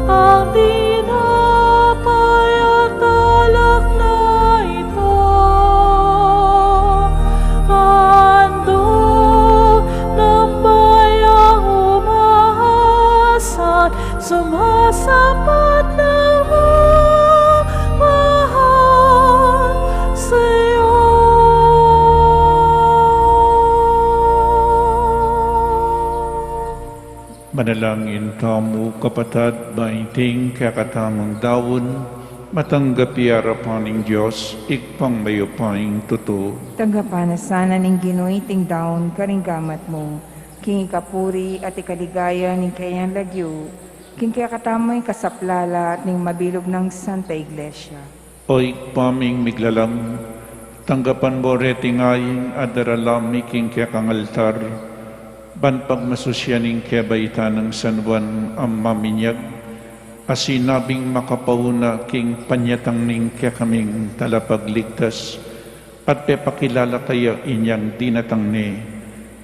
ang tinapay at alak na ito, handog ng bayang umaasa at sumasapat na mamahal sa'yo. Manalangin tamu, kapatad, ban iting kekatamung daun matanggap ya arapan ning Dios, Ibpang mayupayang tutu. Tanggapan na sana ning Ginu iting daun karing gamat mu, king ikapuri at ikaligaya ning kayang lagyu, king kekatamung kasaplalan at ning mabilug nang Santa Iglesia. O Ibpa ming miglalang, tanggapan mu reting ain a daralan mi king kekang altar, ban pagmasusyan ing kebaitan nang San Juan a Maminyag, a sinabing makapauna king panyatang ning kekaming Talapagligtas, at pepakilala kaya inyang dinatang ne.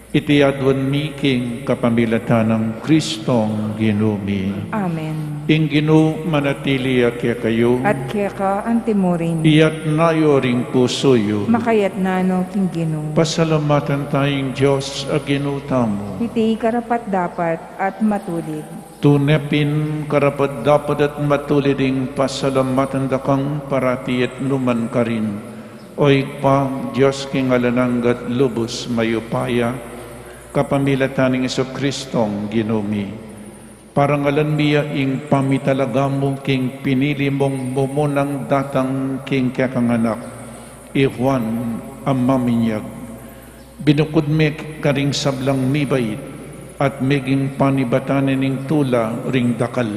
Iti aduan mi king kapamilatan nang Kristong Ginu mi. Amen. Ing Ginu manatili ya kekayu. At keka antimurin. Iyatas yu ring pusu yu. Makayatna no king Ginu. Pasalamatan taya ing Dios a Ginu tamu. Iti karapat-dapat at matulid. Tune pin karapat-dapat at matulid ing pasalamatan da kang parati at nukarin man, O Ibpa, Dios king alang angga at lubus mayupaya, kapamilatan nang Jesucristong Ginu mi. Parangalan mi ya ing pamitalagam mu king pinili mung mumunang datang king kekang Anak, i Juan a maminyag. Binukud me karing sablang mibait, at meging panibatan ne ning tula ring dakal.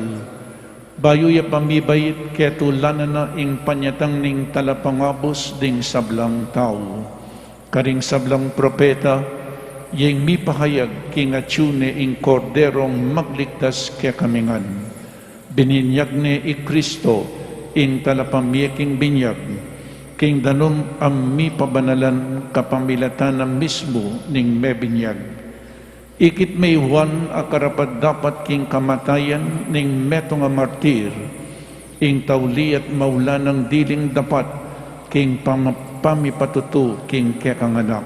Bayu ya pamibait, ketulanan na ing panyatang ning talapangabus ding sablang tau. Karing sablang propeta, ya ing mipahayag king atsu ne ing Korderong magligtas kekami ngan. Bininyag ne i Kristo, ing talapamie king binyag, king danum a mipabanalan kapamilatan na mismu ning mebinyag. Ikit me i Juan a karapat-dapat king kamatayan ning metung a martir, ing tauli at maulan nang diling dapat king pama-, pamipatutu king kekang Anak.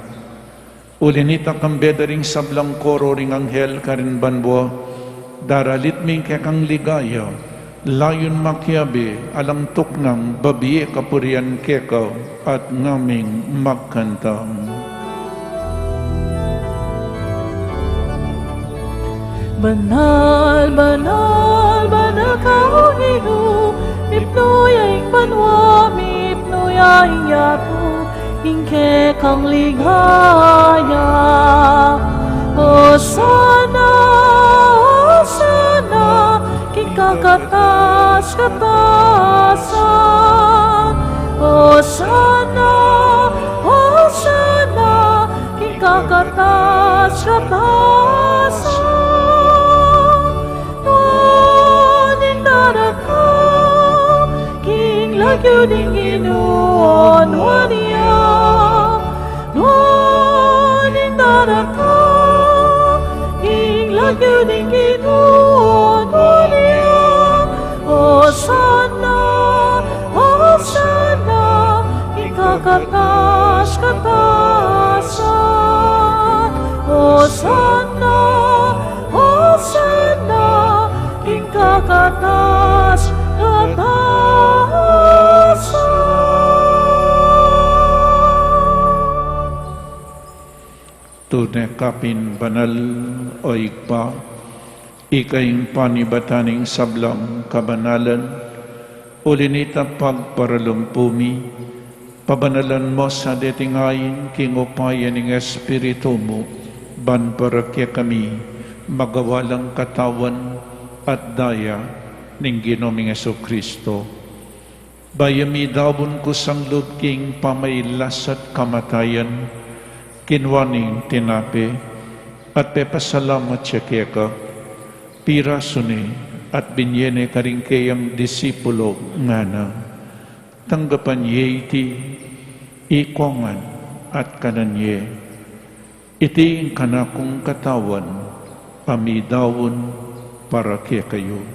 Uli nita, kambe da ring sablang koro ring anghel karin banua, daralit mi ing kekang ligaya, layun makiabe, alang tuknang babie kapurian keka, at ngaming magkanta. Banal, banal, banal ka, O Ginu, mipnu ya ing banua, mipnu ya ing yatu, ing kekang ligaya. Hosana, Hosana, king kakatas-katasan. Hosana, Hosana, king kakatas-katasan. Nuan ing darakal king lagyu ning Ginu, nuan iya. Nuan ing darakal king lagyu ning Ginu, nuan iya. Hosana, Hosana, king kakatas-katasan. Hosana, Hosana, king kakatas-katasan. Tune ka pin banal, O Ibpa, ika ing panibatan ning sablang kabanalan, uli nita pagparalumpu mi, pabanalan mu sa deting ain king upaya ning Espiritu mu, ban para kekami magawa lang katawan at daya ning Ginu ming Jesucristo. Bayu ya midaun kusang lub king pamailas at kamatayan, kinua ne ing tinape, at pepasalamat ya keka, pirasu ne, at binye ne karing keyang disipulo, ngana: Tanggapan ye iti, ikongan, at kanan ye. Iti ing kanakung katawan, a midaun para kekayu.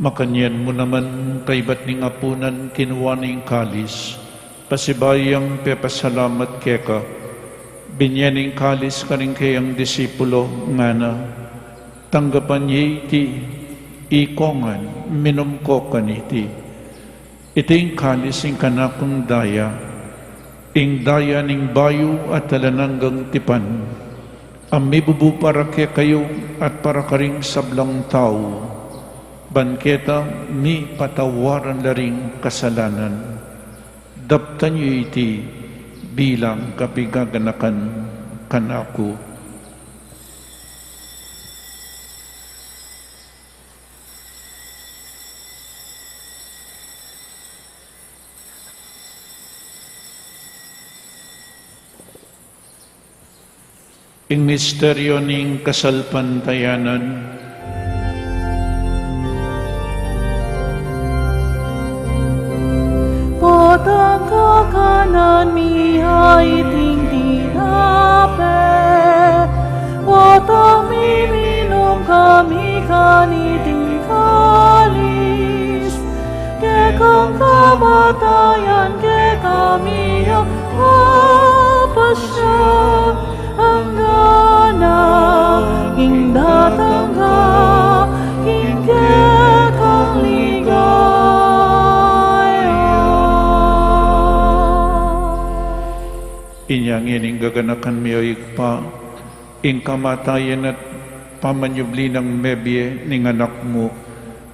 Makanyan mu naman, kaybat ning apunan, kinua ne ing kalis, pasibayu yang pepasalamat keka, binye ne ing kalis karing keyang disipulo, ngana: Tanggapan ye iti, ikongan, minum ko kaniti. Iti ing kalis ing kanakung daya, ing daya ning bayu at alang anggang tipan, a mibubu para kekayu at para karing sablang tau, ban keta mipatawaran la ring kasalanan. Daptan yu iti bilang kapigaganakan kanaku. Ing misteryo ning kasalpantayanan. Potang kakanan mi ya iting tinape, potang miminum kami kaniting kalis, kekang kamatayan kekami ya papasya, anggana ing datang ka king kekang ligaya. Inya ngeni gaganakan mi, o Ibpa, ing kamatayan at pamanyubli nang mebie ning Anak mu,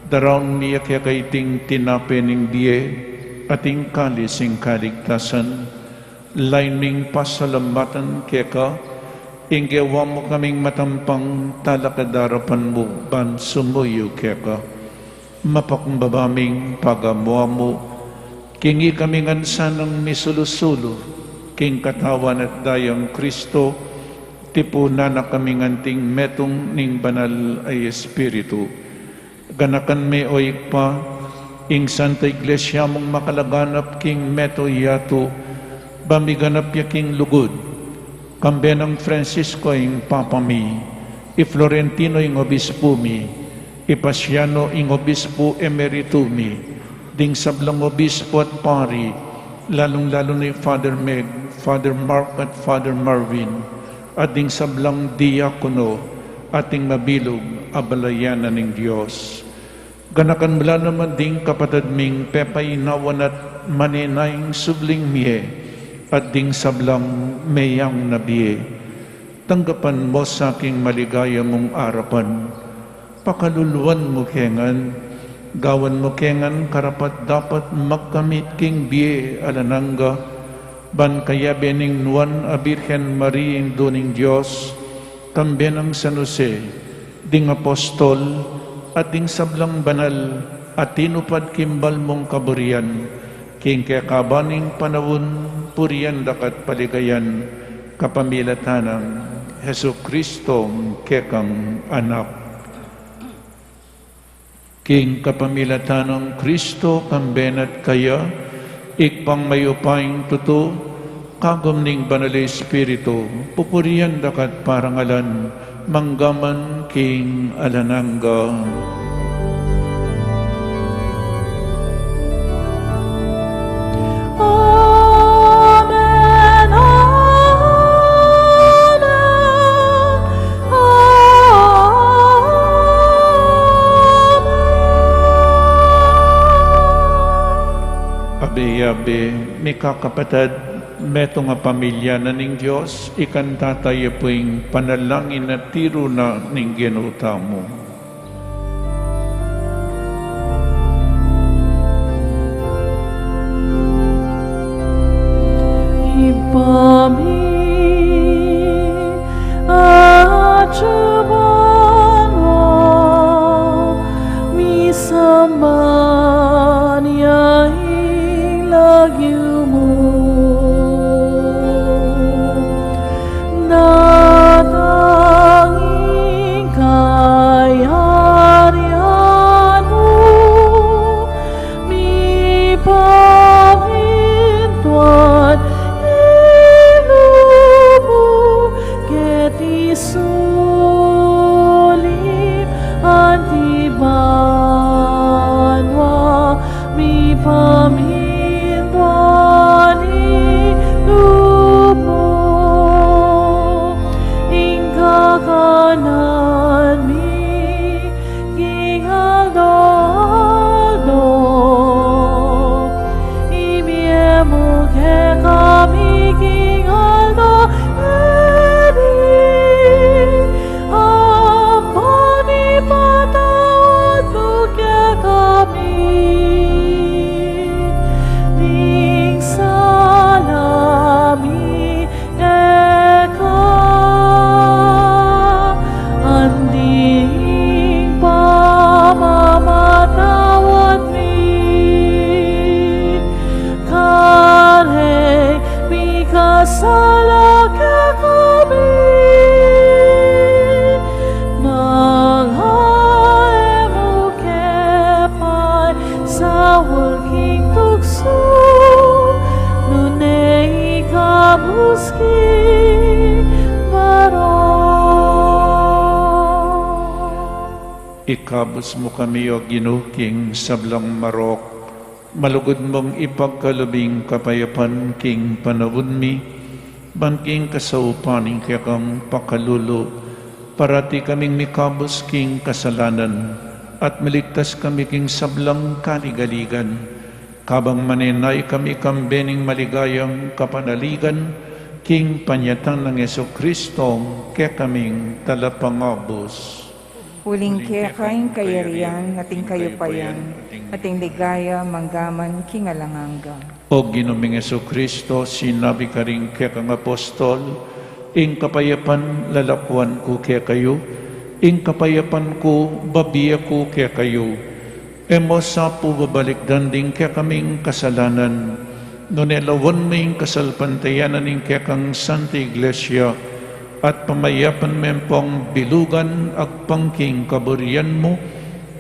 daraun mi keka iting tinape ning bie at ing kalis ning kaligtasan. Lain ming pasalamatan keka ing gewa mu kaming matampang talakad king arapan mu ban sumuyu keka. Mapakumbaba ming pagamu-amu king ikami ngan sanang misulu-sulu king Katawan at Dayang Kristo, tipunan na kaming anting metung ning Banal a Espiritu. Ganakan me, o Ibpa, ing Santa Iglesia mung makalaganap king meto yatu, ban miganap ya king lugud, kambe nang Francisco ing Papa mi, i Florentino ing Obispu mi, i Pasiano ing Obispu Emeritu mi, ding sablang Obispu at Pari, lalung-lalu na i Father Meg, Father Mark at Father Marvin, at ding sablang diakono, at ding mabilug a balayan na ning Dios. Ganakan mu la naman ding kapatad ming pepainawan at manenayang subling mie, at ding sablang meyang na bie. Tanggapan mu sa king maligaya mung arapan. Pakaluluan mu ke ngan, gawan mu ke ngan karapat-dapat magkamit king bie alang angga, ban kayabe ning Nuan a Birhen Maria, Indu ning Dios, kambe nang San Jose, ding apostol, at ding sablang banal a tinupad king bal mung kaburian, king kekaban ning panaun, purian da ka at paligayan, kapamilatan nang Jesucristo, kekang Anak. King kapamilatan nang Kristo, kambe na at kaya, Ibpang mayupayang tutu, kagum ning Banal a Espiritu, pupurian da ka at parangalan, mangga man king alang angga. Amen, amen, amen. Abe, abe, mikakapatad, metung a pamilya na ning Dios, ikanta taya pu ing panalangin a tiru na ning Ginu tamu. Ibpa mi, atsu ka banua, misamban ya ing lagyu mu. Datang ing kayarian mu, mipamintuan ing lub mu keti sulip anti banua. King tuksu, nune ikabus king marok. Ikabus mu kami, O Ginu, king sablang marok. Malugud mung ipagkalub ing kapayapan king panaun mi, ban king kasaupan ning kekang pakalulu, parati kaming mikabus king kasalanan, at miligtas kami king sablang kaligaligan, kabang manenaya kami kambe ning maligayang kapanaligan, king panyatang nang Jesucristo, kekaming Talapangabus. Uling keka ing kayarian, at ing kayupayan, at ing ligaya, manggaman king alang angga. O Ginu ming Jesucristo, sinabi karing kekang apostol, ing kapayapan lalakuan ku kekayu, ing kapayapan ku babie ku kekayu. E mu sa pu babalikdan ding kekaming kasalanan, nune lawan mu ing kasalpantayanan ning kekang Santa Iglesia, at pamayapan me pung bilugan agpang king kaburian mu,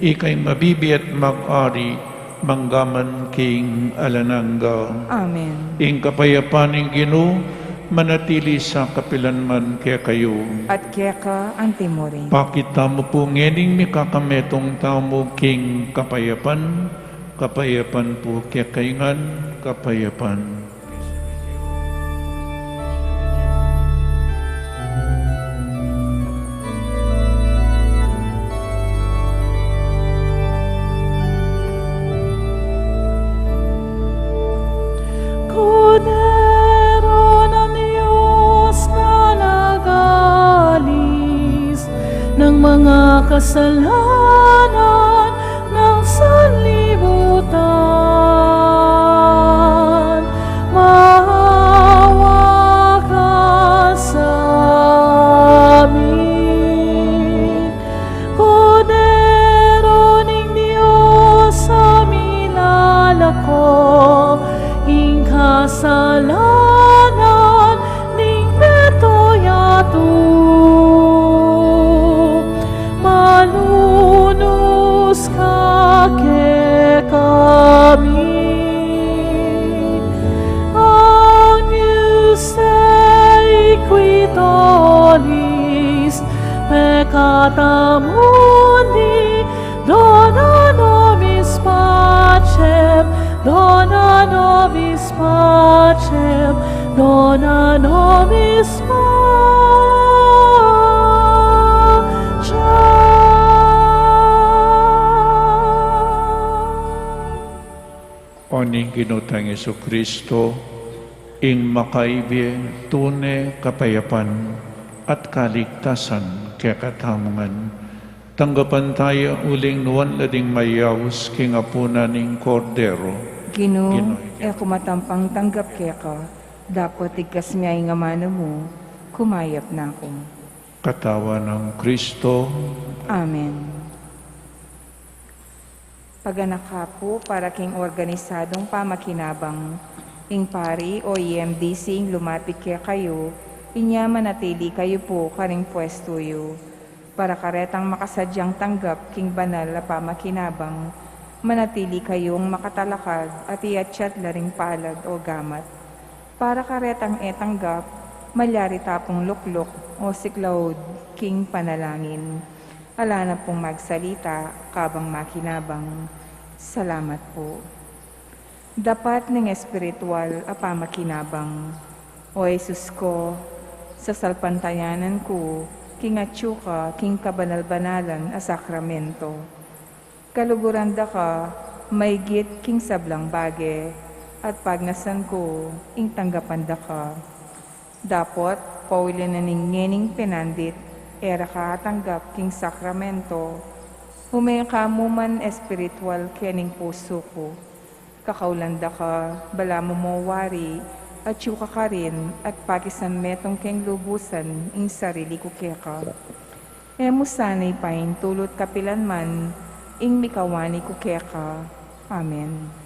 ika ing mabibie at mag-ari, manggaman king alang angga. Amen. Ing kapayapan ning Ginu, manatili sa kapilan man kekayu. At keka anti mu rin. Pakit tamu pu ngening mikakametung tamu king kapayapan, kapayapan pu kekayu ngan, kapayapan. Kordero ng Diyos na nagalis ng mga kasalanan ng sanlibutan, maawa ka sa amin. Kordero ning Dios, a milalako ing kasalanan ning meto yatu, malunus ka kekami. Agnus Dei, qui tollis peccata mundi, dona nobis pacem, dona nobis pacem, dona nobis pacem. O ning Ginu tang Jesucristo, ing makaibie tune kapayapan at kaligtasan kekatamu ngan, tanggapan taya uling nuan la ding mayaus king apunan ning Kordero. Ginu, Ginu, e ku matampang tanggap keka, dapot igkas me ing amanu mu, kumayap na ku. Katawan nang Kristo. Amen. Paganaka pu para king organisadung pamakinabang, ing pari o E M D C ing lumapit kekayu, inya manatili kayu pu karing pwestu yu. Para karetang makasadyang tanggap king banal a pamakinabang, manatili kayung makatalakad at iatyat la ring palad o gamat. Para karetang e tanggap, malyari ta pung lukluk o siklaud king panalangin. Ala na pung magsalita kabang makinabang. Salamat pu. Dapat ning espiritual a pamakinabang. O Jesus ko, sasalpantayanan ku king atyu ka king kabanal-banalan a sakramento. Kaluguran da ka maygit king sablang bage, at pagnasan ku ing tanggapan da ka. Dapot, pauli na ning ngening penandit, e ra ka atanggap king sakramento, ume ka mu man espiritual kening pusu ku. Kakaulan da ka, balamu mo wari, atyu ka karin, at pakisan metung keng lubusan ing sarili ku keka. E mu sana ipaintulut kapilan man ing mikawani ku keka. Amen.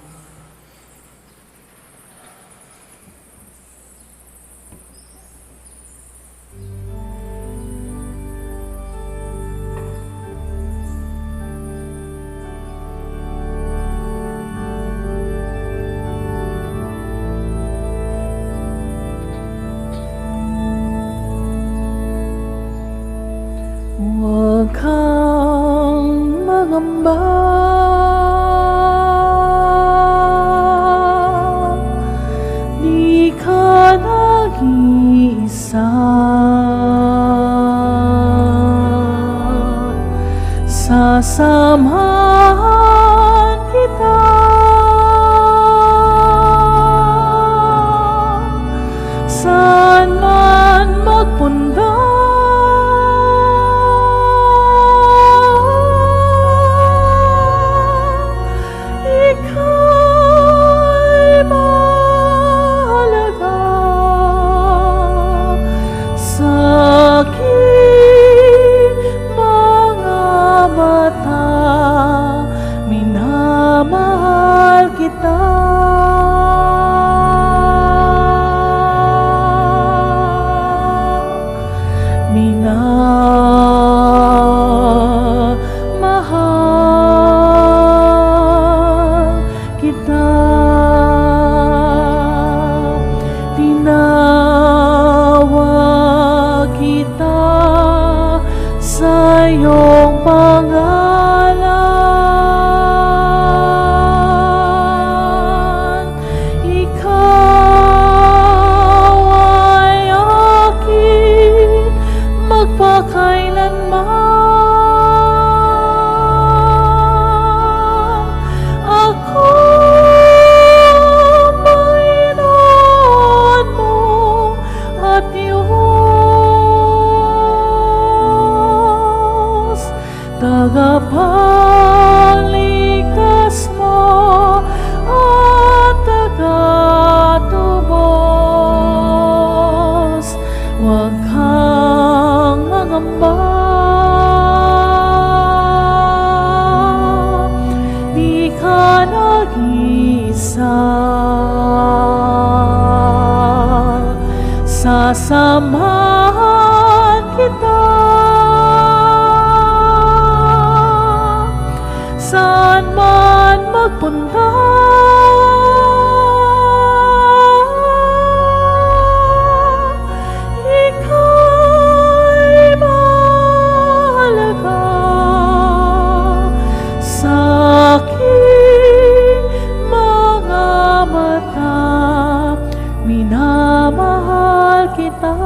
Samahan kita, saan man magpunta. Ika'y mahalaga sa aking mga mata, minamahal kita. Minamahal kita. Tinawag kita sa iyong pangalan. Ikaw ay akin magpakailanman. Ako Panginoon mo at Diyos, tagapagligtas mo at tagatubos. Huwag kang mangamba, di ka nag-iisa. Sasamahan kita, saan man magpunta. Ika'y mahalaga sa aking mga mata. Minamahal kita.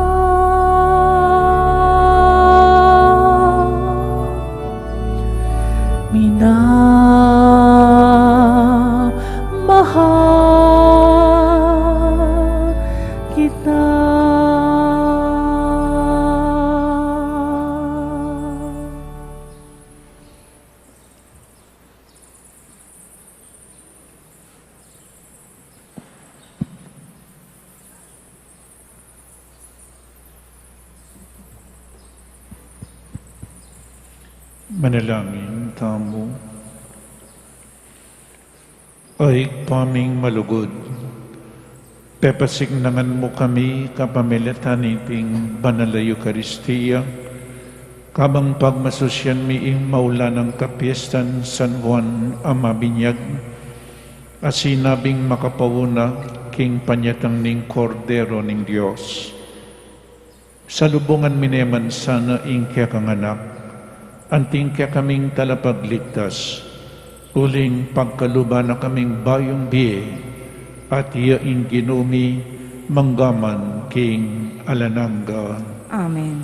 Minamahal kita. Manalangin tamu. O Ibpa ming malugud, pepasiknangan mu kami kapamilatan niting banal a Eukaristia, kabang pagmasusyan mi ing maulan a kapiestan San Juan a mabinyag, a sinabing makapauna king panyatang ning Kordero ning Dios. Salubungan mi ne man sana ing kekang anak, anting kekaming talapagligtas, uling pagkaluban na kaming bayung bie, at iya ing Ginu mi manggaman king alang angga. Amen.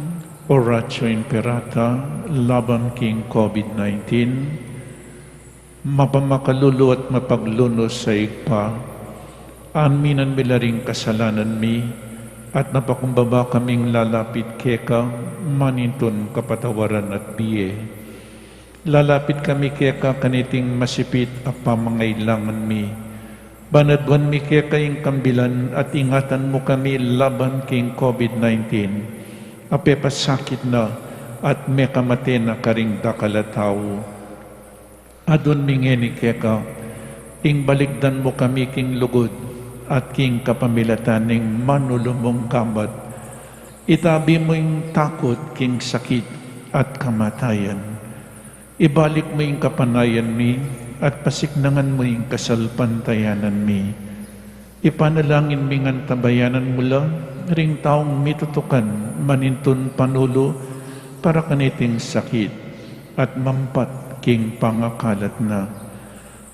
Oratio Imperata laban king COVID nineteen. Mapamakalulu at mapaglunus a Ibpa, aminan mi la ring kasalanan mi, at mapakumbaba kaming lalapit keka, manintun kapatawaran at bie. Lalapit kami keka kaniting masipit a pamangailangan mi. Ban aduan mi keka ing kambilan at ingatan mu kami laban king COVID nineteen, a pepasakit na at mekamate na karing dakal a tau. Aduan mi ngeni keka, ing balikdan mu kami king lugud at king kapamilatan ning manulu mung gamat. Itabi mu ing takut king sakit at kamatayan. Ibalik mu ing kapanayan mi at pasiknangan mu ing kasalpantayanan mi. Ipanalangin mi ngan tabayanan mu la ring taung mitutukan manintun panulu para kaniting sakit at mampat king pangakalat na.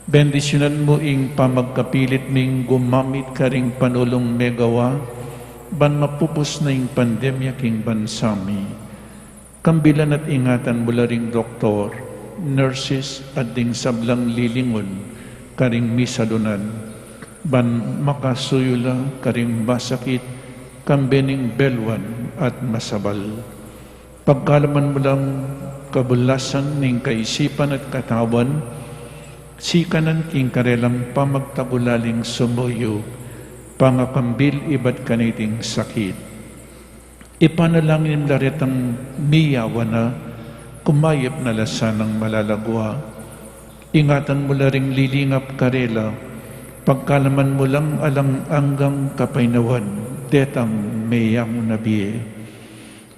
Bendisyunan mu ing pamagkapilit ming gumamit karing panulung megawa ban mapupus na ing pandemya king bansa mi. Kambilan at ingatan mu la ring doktor, nurses at ding sablang lilingun karing misalunan, ban makasuyu la karing masakit, kambe ning belwan at masabal. Pagkalaman mu lang kabulasan ning kaisipan at katawan, sikanan king karelang pamagtagulaling sumuyu, pangakambil ibat kaniting sakit. Ipanalangin la retang miyawa na, kumayap na la sanang malagwa. Ingatan mu la ring lilingap karela, pagkalaman mu lang alang anggang kapaynawan detang meyangu na bie.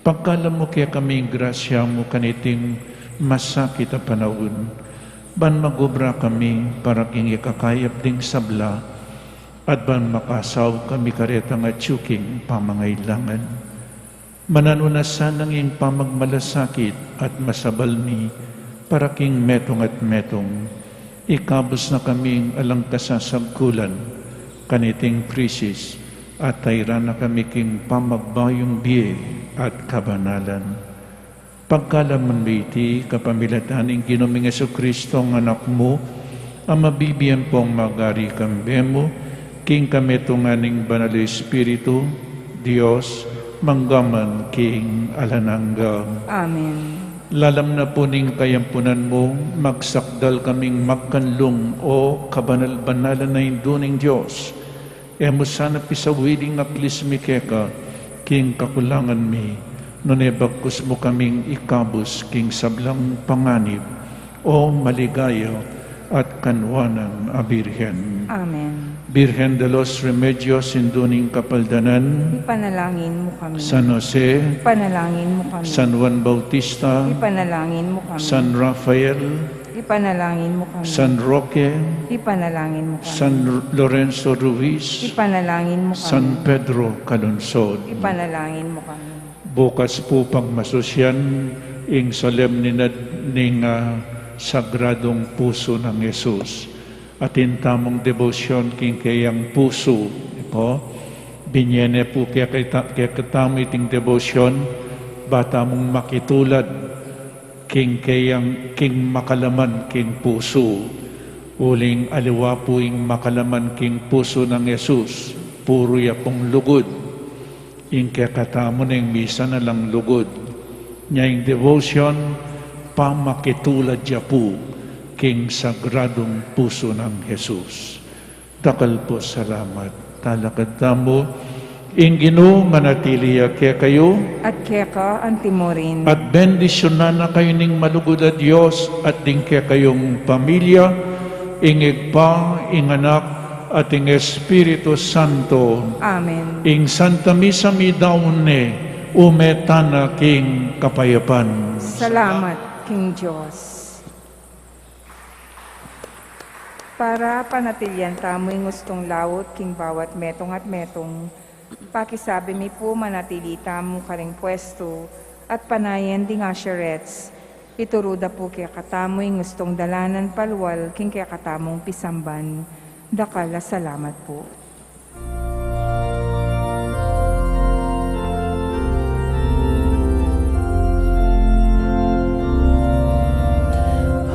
Pagkalam mu kekami ing grasya mu kaniting masakit a panaun, ban magobra kami para king ikakayap ding sabla, at ban makasaup kami karetang atyu king pamangailangan. Mananu na sanang ing pamagmalasakit at masabal mi para king metung at metung. Ikabus na kaming alang kasasagkulan kaniting krisis, at tairan na kami king pamagbayung bie at kabanalan. Pagkalaman mi iti kapamilatan ning Ginu ming Jesucristo, ang Anak mu, a mabibie ampong magari kambe mu, king kametungan ning Banal a Espiritu, Dios, mangga man king alang angga. Amen. Lalam na pu ning kayampunan mu, magsakdal kaming magkanlung, o kabanal-banalan a Indu ning Dios. E mu sana pisawili ing aklis mi keka king kakulangan mi, nune bagkus mu kaming ikabus king sablang panganib, o maligaya at kanwanan a Birhen. Amen. Birhen de los Remedios, Indu ning Kapaldanan. Ipanalangin mu kami. San Jose. Ipanalangin mu kami. San Juan Bautista. Ipanalangin mu kami. San Rafael. Ipanalangin mu kami. San Roque. Ipanalangin mu kami. San Lorenzo Ruiz. Ipanalangin mu kami. San Pedro Calungsod. Ipanalangin mu kami. Bukas pu pagmasusyan ing solemnidad ning, ah, Sagradung Pusu nang Jesus. Atin tamung debosyon king keyang pusu. Ipo, binye ne pu kekata-, kekatamu iting debosyon, ba tamung makitulad king keyang, king makalaman king pusu. Uling aliwa pu ing makalaman king pusu nang Jesus, puru ya pung lugud. Ing kekatamu neng misan alang lugud. Nya ing devotion, pamakitulad ya pu king Sagradung Pusu nang Jesus. Dakal pu salamat. Talakad tamu. Ing Ginu manatili ya kekayu. At keka antimurin. At bendisyunan na kayu ning malugud a Dios at ding kekayung pamilya, ing Ibpa, ing Anak, at ing Espiritu Santo. Amen. Ing Santa Misa midaun ne, ume tana king kapayapan. Salamat king Dios. Para panatilian tamu ing ustung laut king bawat metung at metung, pakisabi mi pu manatili tamu karing pwestu at panayan ding usherettes, ituru da pu kekatamu ing ustung dalanan palual king kekatamung pisamban. Dakal a salamat pu.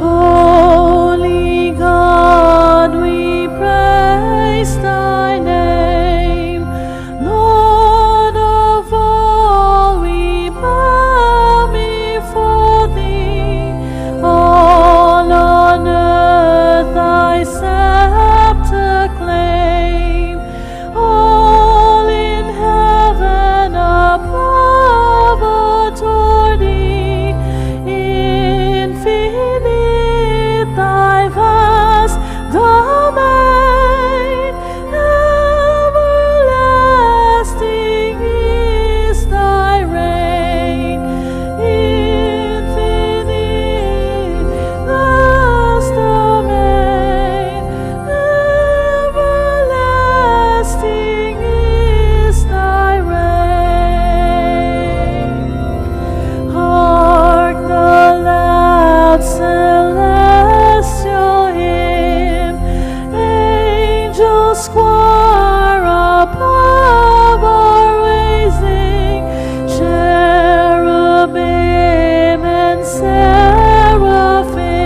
Holy God, we praise thy name. Lord of all, we bow before thee. All on earth thy scepter claim. All in heaven above adore thee. Infinite thy vast domain, everlasting is thy reign. Infinite vast domain, everlasting is thy reign. Hark the loud celestial hymn, angels choir above are raising, cherubim and seraphim